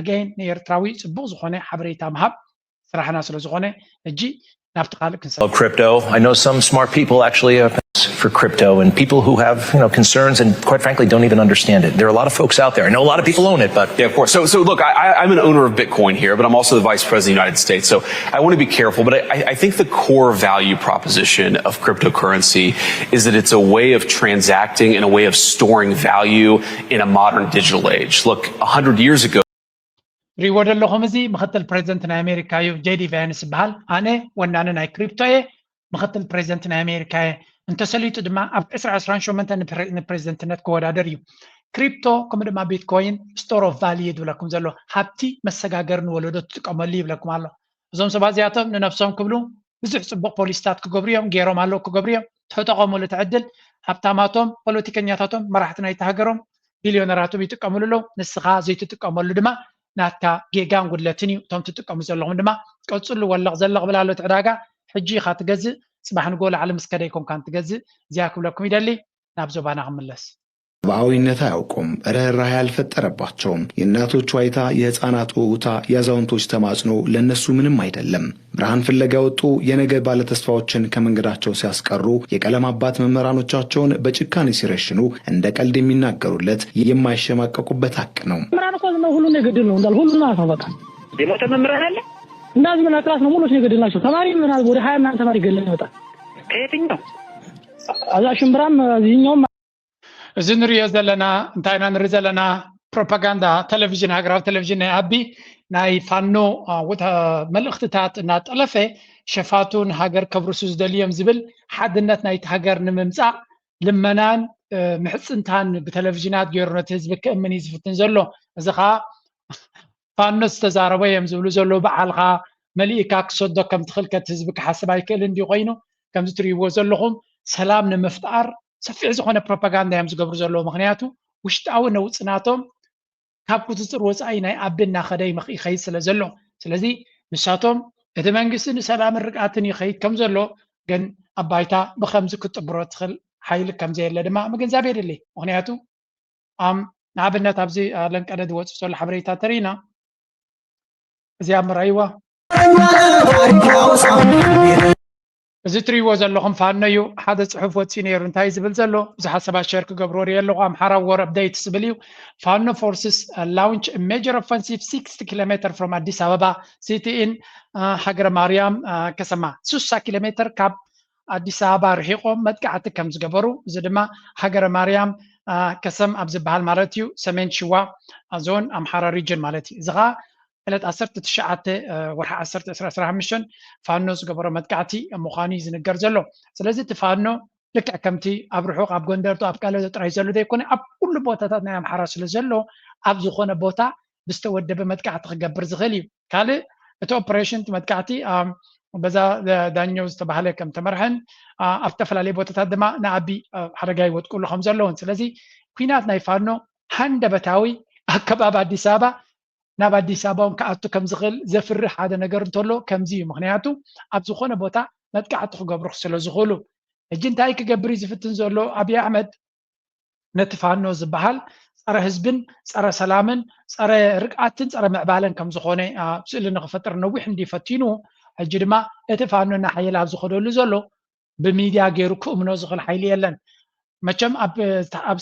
ኣገይን ንኤርትራዊ ፅቡቕ ዝኾነ ሓበሬታ ምሃብ ስራሕና ስለ ዝኾነ ሕጂ ናብቲ ካልእ ክንሰ Of crypto. I know some smart people actually have for crypto and people who have, you know, concerns and quite frankly don't even understand it. There are a lot of folks out there. I know a lot of people own it, but Yeah, of course. So, so look, I, I- I'm an owner of Bitcoin here, but I'm also the vice president of the United States. So I want to be careful, but I, I- I think the core value proposition of cryptocurrency is that it's a way of transacting and a way of storing value in a modern digital age. Look, a hundred years ago, ሪዎ ዘለኹም እዚ ምክትል ፕሬዚደንት ናይ ኣሜሪካ እዩ። ጄዲ ቫንስ ይበሃል። ኣነ ወናኒ ናይ ክሪፕቶ እየ፣ ምክትል ፕሬዚደንት ናይ ኣሜሪካ እየ። እንተሰሊጡ ድማ ኣብ ዕስራ ዕስራን ሸሞንተን ንፕሬዚደንትነት ክወዳደር እዩ። ክሪፕቶ ከምኡ ድማ ቢትኮይን ስቶር ኦፍ ቫልዩ ይብለኩም ዘሎ፣ ሃብቲ መሰጋገሪ ንወለዶ ትጥቀመሉ ይብለኩም ኣሎ። እዞም ሰባት እዚኣቶም ንነብሶም ክብሉ ብዙሕ ፅቡቕ ፖሊሲታት ክገብሩ እዮም፣ ገይሮም ኣለዉ ክገብሩ እዮም። ተጠቐሙሉ እቲ ዕድል። ሃብታማቶም፣ ፖለቲከኛታቶም፣ መራሕቲ ናይቲ ሃገሮም፣ ቢልዮነራቶም ይጥቀምሉ ኣለዉ። ንስኻ ዘይትጥቀመሉ ድማ ናትካ ጌጋን ጉድለትን እዩ። እቶም ትጥቀሙ ዘለኹም ድማ ቀፅሉ። ወለቕ ዘለቕ ብል ኣሎ እቲ ዕዳጋ። ሕጂ ኢኻ ትገዝእ፣ ፅባሕ ንጎ ላዕሊ ምስ ከደ ኣይኮንካን ትገዝእ። እዚኣ ክብለኩም ይደሊ። ናብ ዞባና ክምለስ። ሰብአዊነት አያውቁም። ርህራሄ ያልፈጠረባቸውም። የእናቶች ዋይታ፣ የህፃናት ውውታ፣ የአዛውንቶች ተማጽኖ ለነሱ ምንም አይደለም። ብርሃን ፍለጋ የወጡ የነገ ባለተስፋዎችን ከመንገዳቸው ሲያስቀሩ፣ የቀለም አባት መምህራኖቻቸውን በጭካኔ ሲረሽኑ እንደ ቀልድ የሚናገሩለት የማይሸማቀቁበት ሀቅ ነው። መምህራን እኮ ዝም ብለው ሁሉን ነው የገደልነው እንዳለ ሁሉን ማለት ነው። በቃ የሞተ መምህራን አለ። እንዳዚህ ብለን ክላስ ነው ሙሉዎች ነው የገደልናቸው። ተማሪ ምናምን ወደ ሀያ ምናምን ተማሪ ገለን ይወጣል። ከየትኛው እዛ ሽምብራም እዚህኛውም እዚ ንሪኦ ዘለና እንታይ ኢና ንርኢ ዘለና? ፕሮፓጋንዳ ቴሌቪዥን፣ ሃገራዊ ቴሌቪዥን ናይ ኣቢ ናይ ፋኖ መልእኽትታት እናጠለፈ ሸፋቱ ንሃገር ከብርሱ ዝደልዮም ዝብል ሓድነት ናይቲ ሃገር ንምምፃእ ልመናን ምሕፅንታን ብቴሌቪዥናት ገይሩ ነቲ ህዝቢ ክእምን እዩ ዝፍትን ዘሎ። እዚ ከዓ ፋኖ ዝተዛረቦ እዮም ዝብሉ ዘለዉ። በዓልኻ መሊእካ ክሰዶ ከም ትኽእል ከቲ ህዝቢ ክሓስብ ኣይክእልን ድዩ ኮይኑ? ከምዚ ትርእይዎ ዘለኹም ሰላም ንምፍጣር ሰፊሕ ዝኾነ ፕሮፓጋንዳ እዮም ዝገብሩ ዘለዉ። ምኽንያቱ ውሽጣዊ ነውፂ ናቶም ካብ ቁፅፅር ወፃኢ ናይ ኣቢ እናኸደ ይኸይድ ስለ ዘሎ። ስለዚ ንሳቶም እቲ መንግስቲ ንሰላምን ርግኣትን ይኸይድ ከም ዘሎ ግን ኣብ ባይታ ብኸምዚ ክትጥብሮ ትኽእል ሓይሊ ከም ዘየለ ድማ ምግንዛብ የድሊ። ምኽንያቱ ንኣብነት ኣብዚ ለንቀደ ዝወፅእ ዘሎ ሓበሬታ ተሪኢና እዚኣ ምርኣይዋ። እዚ ትሪእዎ ዘለኹም ፋኖ እዩ። ሓደ ፅሑፍ ወፂኡ ነይሩ። እንታይ ዝብል ዘሎ? ብዙሓት ሰባት ሸር ክገብርዎ ሪኦ ኣለኹ። ኣምሓራ ወር ኣፕደይት ዝብል እዩ። Fano forces launch major offensive sixty kilometer from Addis Ababa city in ሃገረ ማርያም ከሰማ ስሳ ኪሎ ሜትር ካብ ኣዲስ ኣበባ ርሒቖም መጥቃዕቲ ከም ዝገበሩ፣ እዚ ድማ ሃገረ ማርያም ከሰም ኣብ ዝበሃል ማለት እዩ፣ ሰሜን ሽዋ ዞን ኣምሓራ ሪጅን ማለት እዩ። እዚ ኸዓ ዕለት ዓሰርተ ትሽዓተ ወርሒ ዓሰርተ ዕስራ ዕስራ ሓሙሽተ ፋኖ ዝገበሮ መጥቃዕቲ ምዃኑ እዩ ዝንገር ዘሎ። ስለዚ እቲ ፋኖ ልክዕ ከምቲ ኣብ ርሑቕ ኣብ ጎንደር ኣብ ካልኦት ጥራይ ዘሎ ዘይኮነ ኣብ ኩሉ ቦታታት ናይ ኣምሓራ ስለ ዘሎ ኣብ ዝኾነ ቦታ ብዝተወደበ መጥቃዕቲ ክገብር ዝኽእል እዩ። ካልእ እቲ ኦፕሬሽን እቲ መጥቃዕቲ በዛ ዳኘው ዝተባህለ ከም ተመርሐን ኣብ ዝተፈላለዩ ቦታታት ድማ ንኣቢ ሓደጋ ይወድቅሉ ከም ዘለውን ስለዚ ኩናት ናይ ፋኖ ሃንደበታዊ ኣከባቢ ኣዲስ ኣበባ ናብ ኣዲስ ኣበባ እውን ክኣቱ ከም ዝኽእል ዘፍርህ ሓደ ነገር እንተሎ ከምዚ እዩ። ምክንያቱ ኣብ ዝኾነ ቦታ መጥቃዕቲ ክገብሩ ስለ ዝኽእሉ። ሕጂ እንታይ ክገብር እዩ ዝፍትን ዘሎ ኣብይ ኣሕመድ? ነቲ ፋኖ ዝበሃል ጸረ ህዝብን ጸረ ሰላምን ጸረ ርግኣትን ጸረ ምዕባለን ከም ዝኾነ ኣብ ስእሊ ንኽፈጥር ነዊሕ እንዲ ፈቲኑ፣ ሕጂ ድማ እቲ ፋኖ እናሓየለ ኣብ ዝኸደሉ ዘሎ ብሚድያ ገይሩ ክእምኖ ዝኽእል ሓይሊ የለን። መቸም ኣብ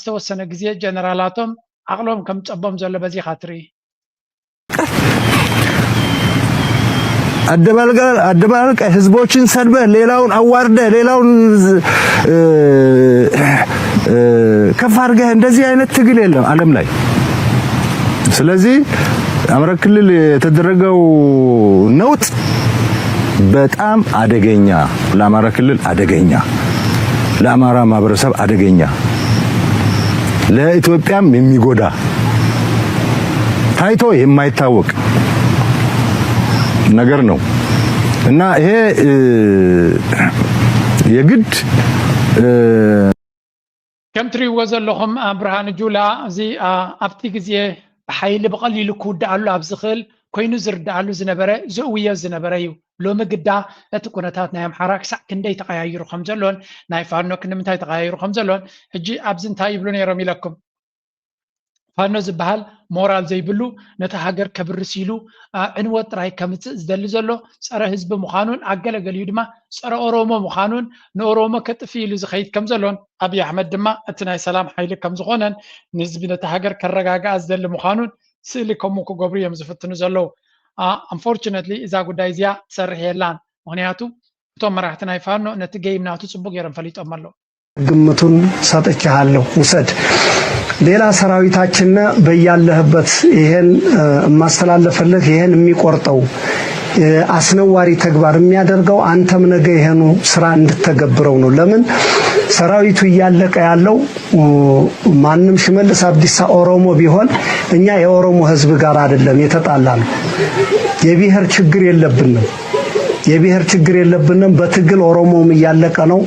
ዝተወሰነ ግዜ ጀነራላቶም ዓቕሎም ከም ጸቦም ዘሎ በዚኻ ትርኢ። አደባልቀ ህዝቦችን ሰድበህ ሌላውን አዋርደህ ሌላውን ከፍ አድርገህ እንደዚህ አይነት ትግል የለም ዓለም ላይ። ስለዚህ አማራ ክልል የተደረገው ነውጥ በጣም አደገኛ፣ ለአማራ ክልል አደገኛ፣ ለአማራ ማህበረሰብ አደገኛ፣ ለኢትዮጵያም የሚጎዳ ታይቶ የማይታወቅ ነገር ነው እና ይሄ የግድ ከም ትሪእዎ ዘለኹም ብርሃን ጁላ እዚ ኣብቲ ግዜ ብሓይሊ ብቐሊሉ ክውድኣሉ ኣብ ዝኽእል ኮይኑ ዝርድኣሉ ዝነበረ ዝእውዮ ዝነበረ እዩ። ሎሚ ግዳ እቲ ኩነታት ናይ ኣምሓራ ክሳዕ ክንደይ ተቐያይሩ ከም ዘሎን ናይ ፋኖ ክንምንታይ ተቐያይሩ ከም ዘሎን ሕጂ ኣብዚ እንታይ ይብሉ ነይሮም ኢለኩም። ፋኖ ዝበሃል ሞራል ዘይብሉ ነቲ ሃገር ከብርስ ኢሉ ዕንወት ጥራይ ከምፅእ ዝደሊ ዘሎ ፀረ ህዝቢ ምዃኑን ኣገለገሊኡ ድማ ፀረ ኦሮሞ ምዃኑን ንኦሮሞ ከጥፍእ ኢሉ ዝኸይድ ከም ዘሎን ኣብይ ኣሕመድ ድማ እቲ ናይ ሰላም ሓይሊ ከም ዝኾነን ንህዝቢ ነቲ ሃገር ከረጋግኣ ዝደሊ ምዃኑን ስእሊ ከምኡ ክገብሩ እዮም ዝፍትኑ ዘለዉ። ኣንፎርቹነትሊ እዛ ጉዳይ እዚኣ ትሰርሕ የላን። ምክንያቱ እቶም መራሕቲ ናይ ፋኖ ነቲ ገይም ናቱ ፅቡቅ ገይሮም ፈሊጦም ኣለዉ። ግምቱን ሰጥቼሃለሁ፣ ውሰድ። ሌላ ሰራዊታችን በያለህበት ይሄን የማስተላለፈልህ ይሄን የሚቆርጠው አስነዋሪ ተግባር የሚያደርገው አንተም ነገ ይሄኑ ስራ እንድተገብረው ነው። ለምን ሰራዊቱ እያለቀ ያለው ማንም ሽመልስ አብዲሳ ኦሮሞ ቢሆን እኛ የኦሮሞ ህዝብ ጋር አይደለም የተጣላነው። የብሔር ችግር የለብንም። የብሔር ችግር የለብንም። በትግል ኦሮሞውም እያለቀ ነው።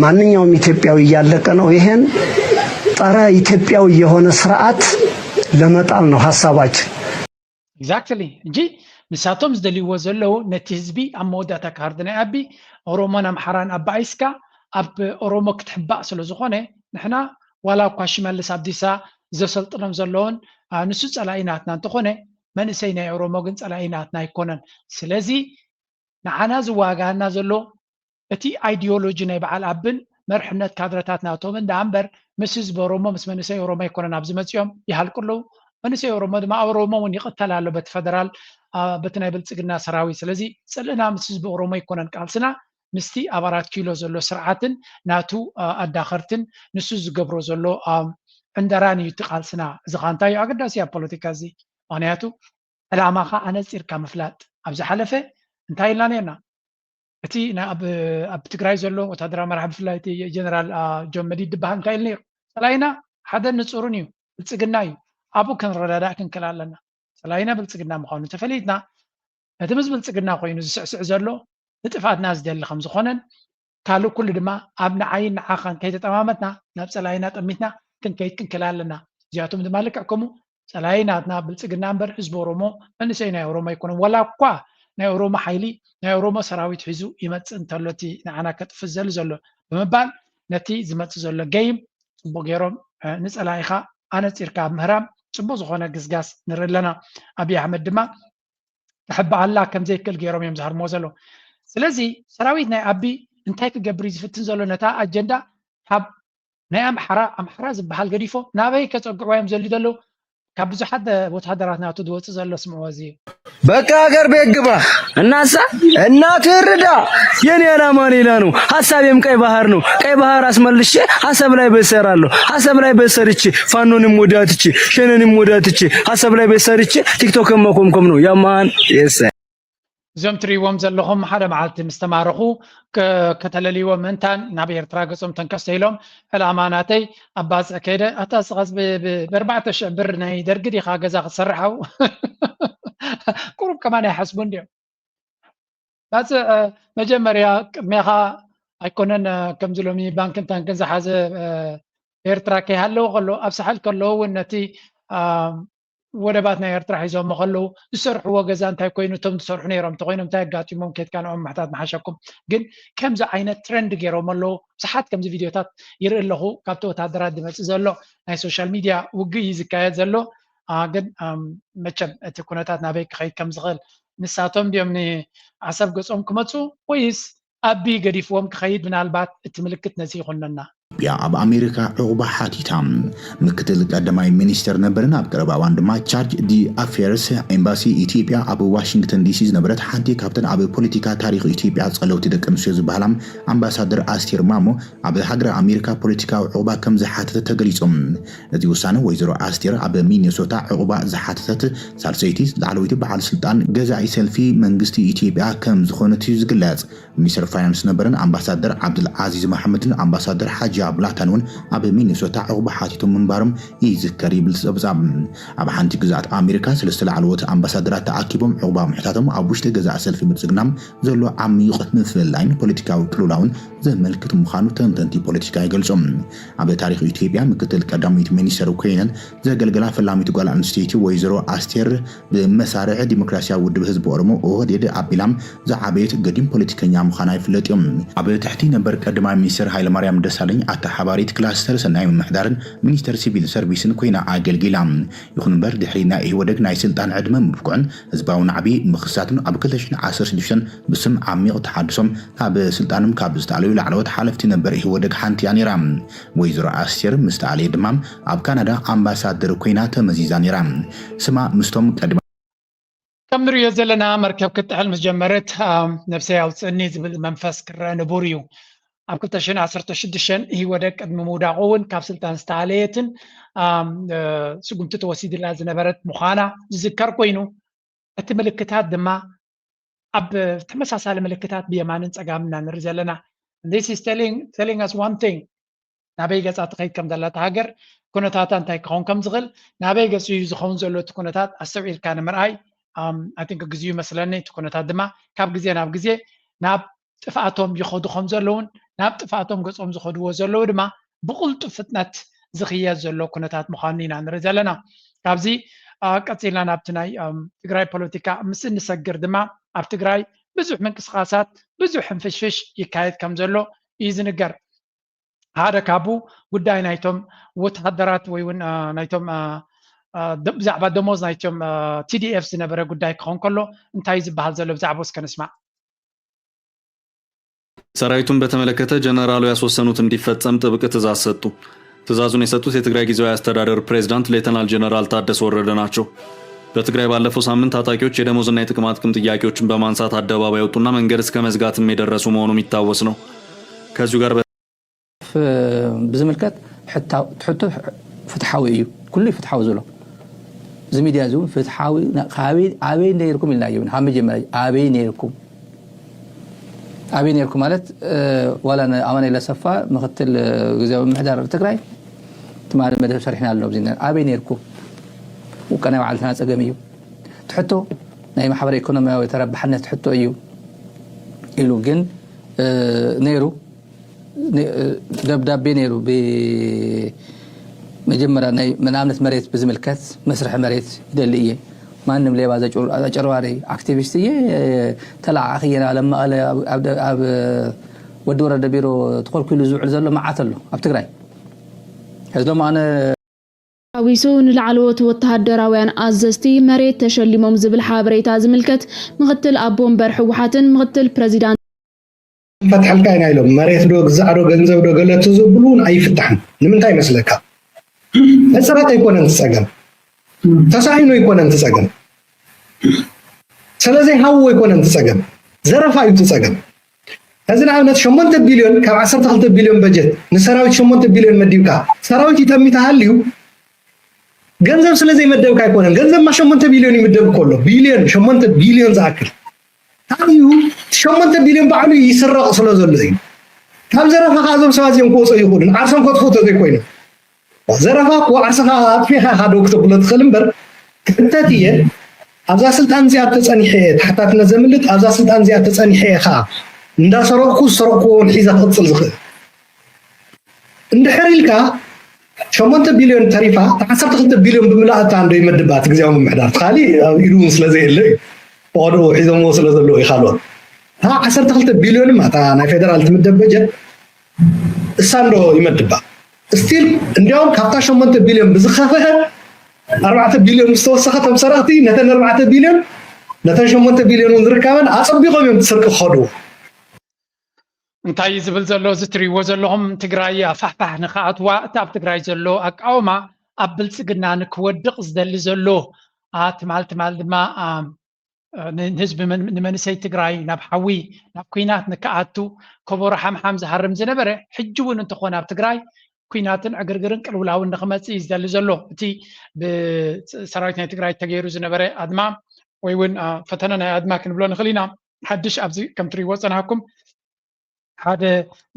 ማንኛውም ኢትዮጵያዊ እያለቀ ነው። ይሄን ጸረ ኢትዮጵያዊ የሆነ ስርዓት ለመጣል ነው ሐሳባችን። Exactly እንጂ ንሳቶም ዝደልይዎ ዘለዉ ነቲ ህዝቢ ኣብ መወዳእታ ካርድ ናይ ኣቢ ኦሮሞን ኣምሓራን ኣባኢስካ ኣብ ኦሮሞ ክትሕባእ ስለ ዝኾነ ንሕና ዋላ እኳ ሽመልስ ኣብዲሳ ዘሰልጥኖም ዘለውን ንሱ ጸላኢ ናትና እንተኾነ መንእሰይ ናይ ኦሮሞ ግን ጸላኢ ናትና ኣይኮነን። ስለዚ ንዓና ዝዋጋና ዘሎ እቲ ኣይዲዮሎጂ ናይ በዓል ኣብን መርሕነት ካድረታት ናቶምን ደኣ እምበር ምስ ህዝቢ ኦሮሞ ምስ መንእሰይ ኦሮሞ ኣይኮነን ኣብዚ መጺኦም ይሃልቁ ኣለዉ። መንእሰይ ኦሮሞ ድማ ኣብ ኦሮሞ እውን ይቕተል ኣሎ በቲ ፈደራል በቲ ናይ ብልጽግና ሰራዊት። ስለዚ ጽልእና ምስ ህዝቢ ኦሮሞ ኣይኮነን ቃልስና ምስቲ ኣብ ኣራት ኪሎ ዘሎ ስርዓትን ናቱ ኣዳኸርትን ንሱ ዝገብሮ ዘሎ ዕንደራን እዩ እቲ ቃልስና። እዚ ኸ እንታይ እዩ ኣገዳሲ ኣብ ፖለቲካ እዚ? ምኽንያቱ ዕላማኻ ኣነጺርካ ምፍላጥ። ኣብ ዝሓለፈ እንታይ ኢልና ነርና? እቲ ኣብ ትግራይ ዘሎ ወታደራዊ መራሒ ብፍላይ እቲ ጀነራል ጆን መዲድ ዝበሃል እንታይ ኢሉ ነይሩ? ጸላኢና ሓደን ንጹርን እዩ፣ ብልጽግና እዩ። ኣብኡ ክንረዳዳእ ክንክእል ኣለና። ጸላኢና ብልጽግና ምዃኑ ተፈሊጥና ነቲ ምስ ብልጽግና ኮይኑ ዝስዕስዕ ዘሎ ንጥፋትና ዝደሊ ከም ዝኾነን ካልእ ኩሉ ድማ ኣብ ንዓይን ንዓኻን ከይተጠማመትና ናብ ጸላኢና ጠሚትና ክንከይድ ክንክእል ኣለና። እዚኣቶም ድማ ልክዕ ከምኡ ጸላኢ ናትና ብልጽግና እምበር ህዝቢ ኦሮሞ መንእሰይ ናይ ኦሮሞ ኣይኮነን። ዋላ እኳ ናይ ኦሮሞ ሓይሊ ናይ ኦሮሞ ሰራዊት ሒዙ ይመጽእ እንተሎ እቲ ንዓና ከጥፍእ ዘሊ ዘሎ ብምባል ነቲ ዝመጽእ ዘሎ ገይም ጽቡቕ ገይሮም ንጸላኢኻ ኣነጺርካ ኣብ ምህራም ጽቡቕ ዝኾነ ግስጋስ ንርኢ ኣለና። ኣብይ ኣሕመድ ድማ ክሕባኣላ ከም ዘይክእል ገይሮም እዮም ዝሃርምዎ ዘለዉ። ስለዚ ሰራዊት ናይ ኣቢ እንታይ ክገብር እዩ ዝፍትን ዘሎ ነታ ኣጀንዳ ካብ ናይ ኣምሓራ ኣምሓራ ዝበሃል ገዲፎ ናበይ ከፀግዕዋ እዮም ዘልዩ ዘለዉ ካብ ብዙሓት ወታደራት ናቱ ዝወፅእ ዘሎ ስምዕዎ እዚ እዩ። በቃ ሀገር ቤት ግባ እናሳ እናት ርዳ የኔ ዓላማ ሌላ ነው። ሀሳቤም ቀይ ባህር ነው። ቀይ ባህር አስመልሼ ሀሳብ ላይ በሰራለሁ። ሀሳብ ላይ በሰርቼ ፋኖንም ወዳትቼ ሸነንም ወዳትቼ ሀሳብ ላይ በሰርቼ ቲክቶክን መኮምኮም ነው ያማን የሰ እዞም ትሪእዎም ዘለኹም ሓደ መዓልቲ ምስ ተማረኹ ከተለልይዎም ምእንታን ናብ ኤርትራ ገጾም ተንከስተ ኢሎም ዕላማ ናተይ ኣባጽዕ ከይደ ኣታ ስኻስ ብኣርባዕተ ሽሕ ብር ናይ ደርጊ ዲኻ ገዛ ክትሰርሓው ቁሩብ ከማን ኣይሓስቡን ድዮም ባጽዕ መጀመርያ ቅድሜኻ ኣይኮነን ከምዚ ሎሚ ባንክን ታንክን ዝሓዘ ኤርትራ ከይሃለወ ከሎ ኣብ ሳሕል ከለዉ እውን ነቲ ወደባት ናይ ኤርትራ ሒዞሞ ከለዉ ዝሰርሕዎ ገዛ እንታይ ኮይኑ እቶም ዝሰርሑ ነይሮም እንተኮይኖም እንታይ ኣጋጢሞም ኬድካ ንኦም ምሕታት ምሓሸኩም ግን ከምዚ ዓይነት ትረንድ ገይሮም ኣለዉ ብዙሓት ከምዚ ቪድዮታት ይርኢ ኣለኹ ካብቲ ወታደራት ዝመፅእ ዘሎ ናይ ሶሻል ሚድያ ውግእ እዩ ዝካየድ ዘሎ ግን መቸም እቲ ኩነታት ናበይ ክኸይድ ከም ዝኽእል ንሳቶም ድዮም ንዓሰብ ገጾም ክመፁ ወይስ ኣቢ ገዲፍዎም ክኸይድ ምናልባት እቲ ምልክት ነዚ ይኹነና ኢትዮጵያ ኣብ ኣሜሪካ ዕቑባ ሓቲታ። ምክትል ቀዳማይ ሚኒስተር ነበርን ኣብ ቀረባ እዋን ድማ ቻርጅ ዲ ኣፌርስ ኤምባሲ ኢትዮጵያ ኣብ ዋሽንግተን ዲሲ ዝነበረት ሓንቲ ካብተን ኣብ ፖለቲካ ታሪኽ ኢትዮጵያ ጸለውቲ ደቂ ኣንስትዮ ዝበሃላ ኣምባሳደር ኣስቴር ማሞ ኣብ ሃገረ ኣሜሪካ ፖለቲካዊ ዕቑባ ከም ዝሓተተት ተገሊጹ። እዚ ውሳነ ወይዘሮ ኣስቴር ኣብ ሚኒሶታ ዕቑባ ዝሓተተት ሳልሰይቲ ላዕለወይቲ በዓል ስልጣን ገዛኢ ሰልፊ መንግስቲ ኢትዮጵያ ከም ዝኾነት እዩ ዝግለጽ። ሚኒስተር ፋይናንስ ነበርን ኣምባሳደር ዓብድል ዓዚዝ መሓመድን ኣምባሳደር ሓጂ ኣብዱላታን እውን ኣብ ሚኒሶታ ዕቑባ ሓቲቶም ምንባሮም ይዝከር ይብል ጸብጻብ። ኣብ ሓንቲ ግዝኣት ኣሜሪካ ሰለስተ ላዕለዎት ኣምባሳደራት ተኣኪቦም ዕቑባ ምሕታቶም ኣብ ውሽጢ ገዛእ ሰልፊ ብልጽግና ዘሎ ዓሚቕ ምፍልላይን ፖለቲካዊ ቅልውላውን ዘመልክት ምዃኑ ተንተንቲ ፖለቲካ ይገልጹ። ኣብ ታሪኽ ኢትዮጵያ ምክትል ቀዳመይቲ ሚኒስተር ኮይነን ዘገልግላ ፈላሚት ጓል ኣንስተይቲ ወይዘሮ ኣስቴር ብመሳርሒ ዲሞክራሲያዊ ውድብ ህዝቢ ኦሮሞ ኦህዴድ ኣቢላም ዝዓበየት ገዲም ፖለቲከኛ ምዃና ይፍለጥ እዩ። ኣብ ትሕቲ ነበር ቀዳማይ ሚኒስትር ሃይለማርያም ደሳለኝ ኣተሓባሪት ክላስተር ሰናይ ምምሕዳርን ሚኒስተር ሲቪል ሰርቪስን ኮይና ኣገልጊላ። ይኹን እምበር ድሕሪ ናይ ኢህወደግ ናይ ስልጣን ዕድመ ምብቅዑን ህዝባዊ ናዕቢ ምኽሳቱን ኣብ ክልተ ሽሕን ዓሰርተ ሽዱሽተን ብስም ዓሚቕ ተሓድሶ ካብ ስልጣኖም ካብ ዝተኣለዩ ላዕለዎት ሓለፍቲ ነበር ኢህወደግ ሓንቲ እያ ነይራ። ወይዘሮ ኣስቴር ምስ ተኣለየ ድማ ኣብ ካናዳ ኣምባሳደር ኮይና ተመዚዛ ነይራ። ስማ ምስቶም ቀድማ ከም ንሪኦ ዘለና መርከብ ክትጥሕል ምስ ጀመረት ነብሰይ ኣውፅእኒ ዝብል መንፈስ ክረአ ንቡር እዩ። ኣብ ክልተ ሽሕን ዓሰርተ ሽዱሽተን ኢህወደግ ቅድሚ ምውዳቑ እውን ካብ ስልጣን ዝተኣለየትን ስጉምቲ ተወሲድላ ዝነበረት ምዃና ዝዝከር ኮይኑ እቲ ምልክታት ድማ ኣብ ተመሳሳሊ ምልክታት ብየማንን ፀጋምን ኢና ንርኢ ዘለና። This is telling, telling us one thing ናበይ ገፃ ትኸይድ ከም ዘላ እታ ሃገር ኩነታታ እንታይ ክኸውን ከም ዝኽእል ናበይ ገፁ እዩ ዝኸውን ዘሎ እቲ ኩነታት ኣስተውዒልካ ንምርኣይ I think ግዜኡ ይመስለኒ እቲ ኩነታት ድማ ካብ ግዜ ናብ ግዜ ናብ ጥፍኣቶም ይኸዱ ከም ዘለውን ናብ ጥፍኣቶም ገፆም ዝኸድዎ ዘለዉ ድማ ብቕልጡፍ ፍጥነት ዝኽየድ ዘሎ ኩነታት ምዃኑ ኢና ንርኢ ዘለና። ካብዚ ቀፂልና ናብቲ ናይ ትግራይ ፖለቲካ ምስ እንሰግር ድማ ኣብ ትግራይ ብዙሕ ምንቅስቃሳት ብዙሕ ሕንፍሽፍሽ ይካየድ ከም ዘሎ እዩ ዝንገር። ሓደ ካብኡ ጉዳይ ናይቶም ወተሃደራት ወይ እውን ናይቶም ብዛዕባ ደሞዝ ናይቶም ቲዲኤፍ ዝነበረ ጉዳይ ክኸውን ከሎ እንታይ ዝበሃል ዘሎ ብዛዕባ እስከ ንስማዕ። ሰራዊቱን በተመለከተ ጀነራሉ ያስወሰኑት እንዲፈጸም ጥብቅ ትእዛዝ ሰጡ። ትእዛዙን የሰጡት የትግራይ ጊዜያዊ አስተዳደር ፕሬዝዳንት ሌተናል ጀነራል ታደሰ ወረደ ናቸው። በትግራይ ባለፈው ሳምንት ታጣቂዎች የደሞዝና የጥቅማ ጥቅም ጥያቄዎችን በማንሳት አደባባይ የወጡና መንገድ እስከ መዝጋትም የደረሱ መሆኑ የሚታወስ ነው። ከዚሁ ጋር ብዝምልከት ትሕቶ ፍትሓዊ እዩ። ኩሉ ፍትሓዊ ዝብሎ እዚ ሚድያ እዚ እውን ፍትሓዊ ኣበይ ነይርኩም ኢልና እዩ። ካብ መጀመርያ ኣበይ ነይርኩም ኣበይ ነይርኩም ማለት ዋላ ኣማኑኤል ኣሰፋ ምክትል ግዜያዊ ምምሕዳር ትግራይ ትማሊ መደብ ሰሪሕና ኣሎ ኣብዚ ኣበይ ነይርኩም ውቀናይ ባዕልትና ፀገም እዩ ትሕቶ ናይ ማሕበረ ኢኮኖሚያዊ ተረባሕነት ትሕቶ እዩ ኢሉ ግን ነይሩ ደብዳቤ ነይሩ ብመጀመርያ ናይ መናምነት መሬት ብዝምልከት መስርሒ መሬት ይደሊ እየ ማንም ሌባ ዘጭበርባሪ ኣክቲቪስት እየ ተለዓዓኺ እየ ናበለ መቐለ ኣብ ወዲ ወረደ ቢሮ ተኾልኲሉ ዝውዕል ዘሎ መዓት ኣሎ ኣብ ትግራይ ሕዚ ሎም ኣነ ሓዊሱ ንላዕለዎት ወተሃደራውያን ኣዘዝቲ መሬት ተሸሊሞም ዝብል ሓበሬታ ዝምልከት ምኽትል ኣቦ ወንበር ህወሓትን ምኽትል ፕረዚዳንት ንፈትሐልካ ኢና ኢሎም መሬት ዶ ግዛዕ ዶ ገንዘብ ዶ ገለ ተዘብሉ እውን ኣይፍታሕን ንምንታይ ይመስለካ ሕፅረት ኣይኮነን ትፀገም ተሳኢኑ ኣይኮነን ትፀገም ስለዘይ ሃው ኣይኮነን ትፀገም ዘረፋ እዩ ትፀገም ሕዚ ንኣብነት ሸሞንተ ቢልዮን ካብ ዓሰርተ ክልተ ቢልዮን በጀት ንሰራዊት ሸሞንተ ቢልዮን መዲብካ ሰራዊት ይጠሚ ተሃልዩ ገንዘብ ስለ ዘይመደብካ ኣይኮነን ገንዘብ ማ ሸሞንተ ቢልዮን ይምደብ እኮ ኣሎ ቢልዮን ሸሞንተ ቢልዮን ዝኣክል ታዲዩ ሸሞንተ ቢልዮን ባዕሉ ይስረቕ ስለ ዘሎ እዩ። ካብ ዘረፋ ከዓ እዞም ሰባት እዚኦም ክወፁ ይኽእሉን ዓርሶም ከጥፍኡ ተዘይኮይኑ። ዘረፋ እኮ ዓርስኻ ኣጥፊኻ ኢኻ ዶ ክተብሎ ትኽእል እምበር፣ ክሕተት እየ፣ ኣብዛ ስልጣን እዚኣ ተፀኒሐ እየ ተሓታትነት ዘምልጥ፣ ኣብዛ ስልጣን እዚኣ ተፀኒሐ እየ ከዓ እንዳሰረቕኩ ዝሰረቕኩዎ እውን ሒዘ ክቕፅል ዝኽእል። እንድሕር ኢልካ ሸሞንተ ቢልዮን ተሪፋ፣ ዓሰርተ ክልተ ቢልዮን ብምልኣታ እንዶ ይመድባ እቲ ግዜያዊ ምምሕዳር። እቲ ካሊእ ኣብ ኢዱ እውን ስለ ዘየለ እዩ። ፈቐድኡ ሒዞምዎ ስለ ዘለዉ እዩ ካልኦት። እታ ዓሰርተ ክልተ ቢልዮን እማ እታ ናይ ፌደራል ትምደብ በጀት እሳ እንዶ ይመድባ። ስቲል እንዲያውም ካብታ ሸሞንተ ቢልዮን ብዝኸፍአ ኣርባዕተ ቢልዮን ምስ ተወሰኸ፣ እቶም ሰረቕቲ ነተን ኣርባዕተ ቢልዮን፣ ነተን ሸሞንተ ቢልዮን እውን ዝርካበን ኣጸቢቖም እዮም እቲ ስርቂ ክኸድዎ። እንታይ እዩ ዝብል ዘሎ? እዚ ትሪእዎ ዘለኹም ትግራይ ኣፋሕፋሕ ንኽኣትዋ፣ እቲ ኣብ ትግራይ ዘሎ ኣቃውማ ኣብ ብልፅግና ንክወድቕ ዝደሊ ዘሎ፣ አ፣ ትማል ትማል ድማ፣ አ፣ አ፣ ን-፣ ንህዝቢ መን-፣ ንመንእሰይ ትግራይ ናብ ሓዊ፣ ናብ ኲናት ንክኣቱ ከበሮ ሓምሓም ዝሃርም ዝነበረ፣ ሕጂ እውን እንተኾነ ኣብ ትግራይ ኲናትን ዕግርግርን ቅልውላውን ንኽመፅእ እዩ ዝደሊ ዘሎ። እቲ ብሰራዊት ናይ ትግራይ ተገይሩ ዝነበረ ኣድማ ወይ እውን፣ አ፣ ፈተነ ናይ ኣድማ ክንብሎ ንኽእል ኢና። ሓድሽ ኣብዚ ከም ትሪእዎ ዝፀናሕኩም ሓደ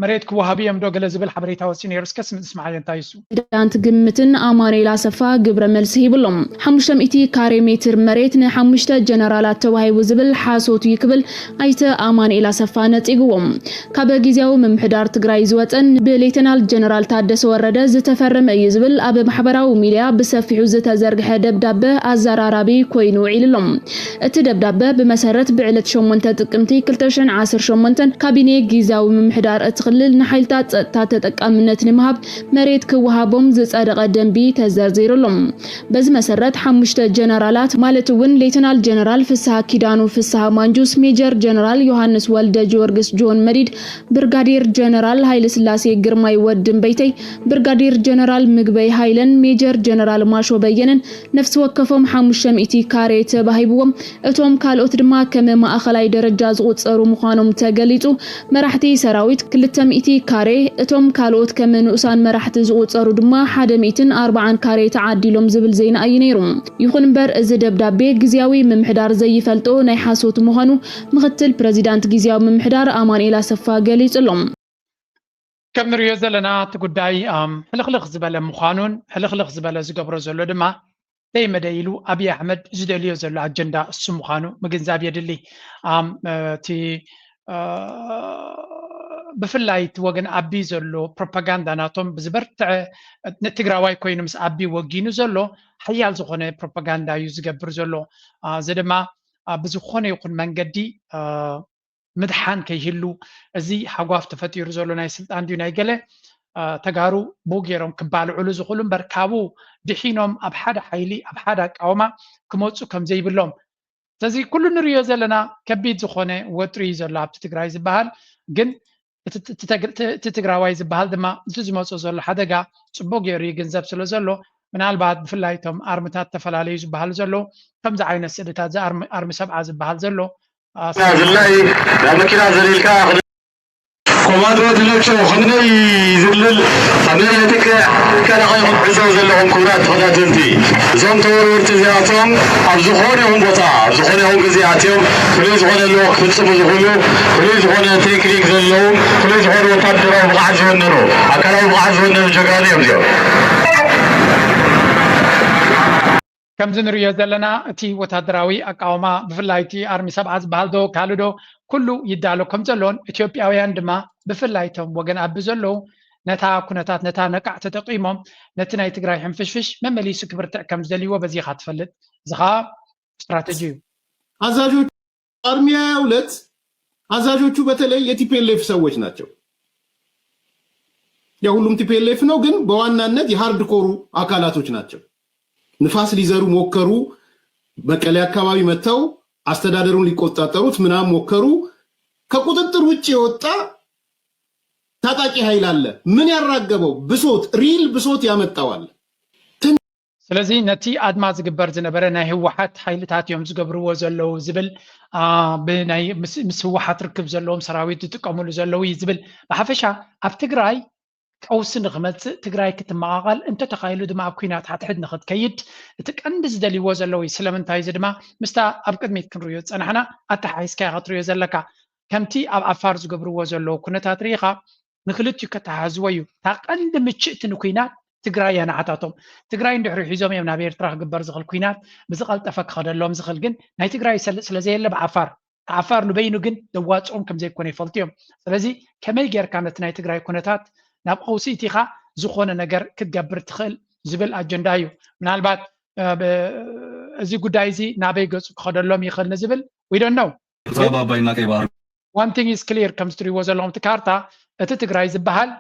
መሬት ክወሃብ እዮም ዶ ገለ ዝብል ሓበሬታ ወፂኡ ነይሩ። እስከ ስም-፣ ስምዓዮ እንታይ እዩ እሱ? ፕሬዚዳንት ግምትን ኣማኑኤል ኣሰፋ ግብረ መልሲ ሂብሎም። ሓሙሽተ ሚእቲ ካሬ ሜትር መሬት ንሓሙሽተ ጀነራላት ተዋሂቡ ዝብል ሓሶት እዩ ክብል ኣይተ ኣማኑኤል ኣሰፋ ነፂግዎም። ካብ ግዜያዊ ምምሕዳር ትግራይ ዝወፀን ብሌተናል ጀነራል ታደሰ ወረደ ዝተፈረመ እዩ ዝብል ኣብ ማሕበራዊ ሚድያ ብሰፊሑ ዝተዘርግሐ ደብዳበ ኣዘራራቢ ኮይኑ ውዒሉ ኣሎ። እቲ ደብዳበ ብመሰረት ብዕለት ሸሞንተ ጥቅምቲ ክልተ ሽሕን ዓሰርተ ሸሞንተን ካቢኔ ግዜያዊ ምምሕዳር እቲ ክልል ንሓይልታት ጸጥታ ተጠቃምነት ንምሃብ መሬት ክወሃቦም ዝጸደቐ ደንቢ ተዘርዚሩ ኣሎ። በዚ መሰረት ሓሙሽተ ጀነራላት ማለት እውን ሌተናል ጀነራል ፍስሃ ኪዳኑ ፍስሃ ማንጁስ፣ ሜጀር ጀነራል ዮሃንስ ወልደ ጊዮርጊስ ጆን መዲድ፣ ብርጋዴር ጀነራል ሃይለስላሴ ግርማይ ወዲ እምበይተይ፣ ብርጋዴር ጀነራል ምግበይ ሃይለን ሜጀር ጀነራል ማሾ በየነን ነፍሲ ወከፎም ሓሙሽተ ሚእቲ ካሬ ተባሂብዎም። እቶም ካልኦት ድማ ከም ማእኸላይ ደረጃ ዝቑፀሩ ምዃኖም ተገሊፁ። መራሕቲ ሰራዊት ክልተ ሚእቲ ካሬ፣ እቶም ካልኦት ከም ንኡሳን መራሕቲ ዝቑፀሩ ድማ ሓደ ሚእትን ኣርባዓን ካሬ ተዓዲሎም ዝብል ዜና እዩ ነይሩ። ይኹን እምበር እዚ ደብዳቤ ግዝያዊ ምምሕዳር ዘይፈልጦ ናይ ሓሶት ምዃኑ ምኽትል ፕረዚዳንት ግዝያዊ ምምሕዳር ኣማኑኤል ኣሰፋ ገሊፁ ኣሎ። ከም ንሪኦ ዘለና እቲ ጉዳይ፣ ኣም፣ ሕልኽልኽ ዝበለ ምዃኑን ሕልኽልኽ ዝበለ ዝገብሮ ዘሎ ድማ ደይ መደይ ኢሉ ኣብይ ኣሕመድ ዝደልዮ ዘሎ ኣጀንዳ እሱ ምዃኑ ምግንዛብ የድሊ። ኣም፣ እቲ፣ እ፣ ብፍላይ እቲ ወገን ኣቢ ዘሎ ፕሮፓጋንዳ ናቶም ብዝበርትዐ ንትግራዋይ ኮይኑ ምስ ኣቢ ወጊኑ ዘሎ ሓያል ዝኾነ ፕሮፓጋንዳ እዩ ዝገብር ዘሎ። እ፣ እዚ ድማ፣ እ፣ ብዝኾነ ይኹን መንገዲ፣ እ፣ ምድሓን ከይህሉ፣ እዚ ሃጓፍ ተፈጢሩ ዘሎ ናይ ስልጣን ድዩ ናይ ገለ፣ እ፣ ተጋሩ ብኡ ገይሮም ክባልዕሉ ዝኽእሉ እምበር ካብኡ ድሒኖም ኣብ ሓደ ሓይሊ፣ ኣብ ሓደ ኣቃውማ ክመፁ ከም ዘይብሎም። ስለዚ ኩሉ ንሪኦ ዘለና ከቢድ ዝኾነ ወጥሪ እዩ ዘሎ ኣብቲ ትግራይ ዝበሃል። ግን እቲ፣ እቲ ተግ-፣ እቲ፣ እቲ ትግራዋይ ዝበሃል ድማ እቲ ዝመፆ ዘሎ ሓደጋ ፅቡቅ ገይሩ ይግንዘብ ስለ ዘሎ፣ ምናልባት ብፍላይ እቶም ኣርምታት ተፈላለዩ ዝበሃሉ ዘለዉ ከምዚ ዓይነት ስእልታት፣ እዚ ኣርሚ፣ ኣርሚ ሰብዓ ዝበሃል ዘሎ፣ እ፣ ዝላይ ናብ መኪና ዘሊልካ ኮማንዶ ድለቸው ከመይ ዝብል ከመይ የጥቅዕ ከለኸ ኢኹም ትዕዘቡ ዘለኹም ክቡራት ተኸታተልቲ። እዞም ተወርወርቲ እዚኣቶም ኣብ ዝኾነ ይኹን ቦታ፣ ኣብ ዝኾነ ይኹን ግዜ ኣትዮም ፍሉይ ዝኾነ ልኡኽ ክፍጽሙ ዝኽእሉ፣ ፍሉይ ዝኾነ ቴክኒክ ዘለዎም፣ ፍሉይ ዝኾነ ወታደራዊ ብቕዓት ዝወነኑ፣ ኣካላዊ ብቕዓት ዝወነኑ ጀጋኑ እዮም እዚኦም። ከምዚ ንርእዮ ዘለና፣ እቲ ወታደራዊ ኣቃውማ፣ ብፍላይ እቲ ኣርሚ ሰብዓ ዝበሃል ዶ ካልእ ዶ፣ ኩሉ ይዳሎ ከም ዘሎን፣ ኢትዮጵያውያን ድማ ብፍላይ እቶም ወገን ኣቢ ዘለዉ፣ ነታ ኩነታት፣ ነታ ነቃዕ ተጠቂሞም፣ ነቲ ናይ ትግራይ ሕንፍሽፍሽ መመሊሱ ክብርትዕ ከም ዝደልይዎ በዚኻ ትፈልጥ። እዚ ኸኣ ስትራተጂ እዩ። ኣዛዦቹ ኣርሚ ሃያ ሁለት ኣዛዦቹ በተለይ የቲፒኤልኤፍ ሰዎች ናቸው። ያው ሁሉም ቲፒኤልኤፍ ነው፣ ግን በዋናነት የሃርድ ኮሩ አካላቶች ናቸው። ንፋስ ሊዘሩ ሞከሩ። መቀሌ አካባቢ መጥተው አስተዳደሩን ሊቆጣጠሩት ምናምን ሞከሩ። ከቁጥጥር ውጭ የወጣ ታጣቂ ኃይል አለ። ምን ያራገበው ብሶት፣ ሪል ብሶት ያመጣዋል። ስለዚ ነቲ ኣድማ ዝግበር ዝነበረ ናይ ህወሓት ሓይልታት እዮም ዝገብርዎ ዘለዉ ዝብል፣ አ፣ ብናይ ምስ፣ ምስ ህወሓት ርክብ ዘለዎም ሰራዊት ዝጥቀምሉ ዘለዉ እዩ ዝብል። ብሓፈሻ ኣብ ትግራይ ቀውሲ ንክመፅእ፣ ትግራይ ክትመቓቐል፣ እንተተኻኢሉ ድማ ኣብ ኲናት ሓድሕድ ንክትከይድ እቲ ቀንዲ ዝደልይዎ ዘለዉ እዩ። ስለምንታይ እዚ ድማ ምስታ ኣብ ቅድሚት ክንሪኦ ዝፀናሕና ኣተሓሒዝካ ኢኻ ክትሪኦ ዘለካ። ከምቲ ኣብ ዓፋር ዝገብርዎ ዘለዉ ኩነታት ርኢኻ ንክልቲኡ ከተሓሕዝዎ እዩ። እታ ቀንዲ ምችእቲ ንኲናት ትግራይ እያ ንዓታቶም። ትግራይ እንድሕሪ ሒዞም እዮም ናብ ኤርትራ ክግበር ዝኽእል ኲናት ብዝቐልጠፈ ክኸደሎም ዝኽእል። ግን ናይ ትግራይ ስለ ዘየለ ብዓፋር ዓፋር ንበይኑ ግን ዘዋፅኦም ከም ዘይኮነ ይፈልጡ እዮም። ስለዚ ከመይ ጌርካ ነቲ ናይ ትግራይ ኩነታት ናብ ቀውሲ እቲኻ ዝኾነ ነገር ክትገብር ትኽእል ዝብል ኣጀንዳ እዩ። ምናልባት እዚ ጉዳይ እዚ ናበይ ገፁ ክኸደሎም ይኽእል ንዝብል we don't know። ዛባ ኣባይና ቀይ ባህር one thing is clear፣ ከም ዝትሪእዎ ዘለኹም እቲ ካርታ፣ እቲ ትግራይ ዝበሃል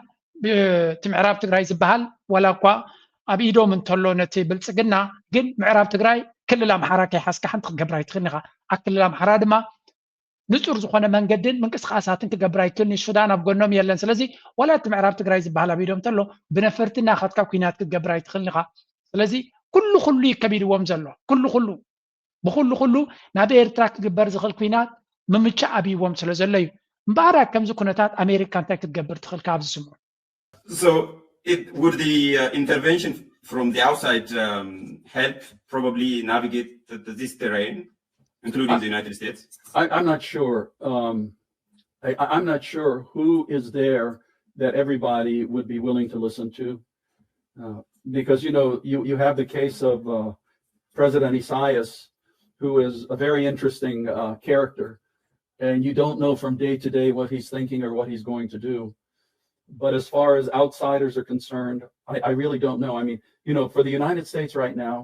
እቲ ምዕራብ ትግራይ ዝበሃል ዋላ እኳ ኣብ ኢዶም እንተሎ ነቲ ብልፅግና፣ ግን ምዕራብ ትግራይ ክልል ኣምሓራ ከይሓዝካ ሓንቲ ክትገብር ኣይትኽእልን ኢኻ። ኣብ ክልል ኣምሓራ ድማ ንፁር ዝኾነ መንገድን ምንቅስቃሳትን ክገብር ኣይክእልን እዩ። ሱዳን ኣብ ጎኖም የለን። ስለዚ ዋላ እቲ ምዕራብ ትግራይ ዝበሃል ኣብ ኢዶም እንተሎ ብነፈርቲ እናኸድካ ኲናት ክትገብር ኣይትኽእልን ኢኻ። ስለዚ ኩሉ ኩሉ እዩ ከቢድዎም ዘሎ። ኩሉ ኩሉ ብኩሉ ኩሉ ናብ ኤርትራ ክግበር ዝኽእል ኲናት ምምቻእ ኣብይዎም ስለ ዘሎ እዩ። እምበኣር ከምዚ ኩነታት ኣሜሪካ እንታይ ክትገብር ትኽእል ካብዚ ስምዑ? So it would the uh, intervention from the outside um, help probably navigate the, the, this terrain, including the United States? I, I'm not sure. Um, I, I'm not sure who is there that everybody would be willing to listen to. Uh, because, you know, you, you have the case of uh, President Isaias, who is a very interesting uh, character, and you don't know from day to day what he's thinking or what he's going to do. But as far as outsiders are concerned, I, I really don't know. I mean, you know, for the United States right now,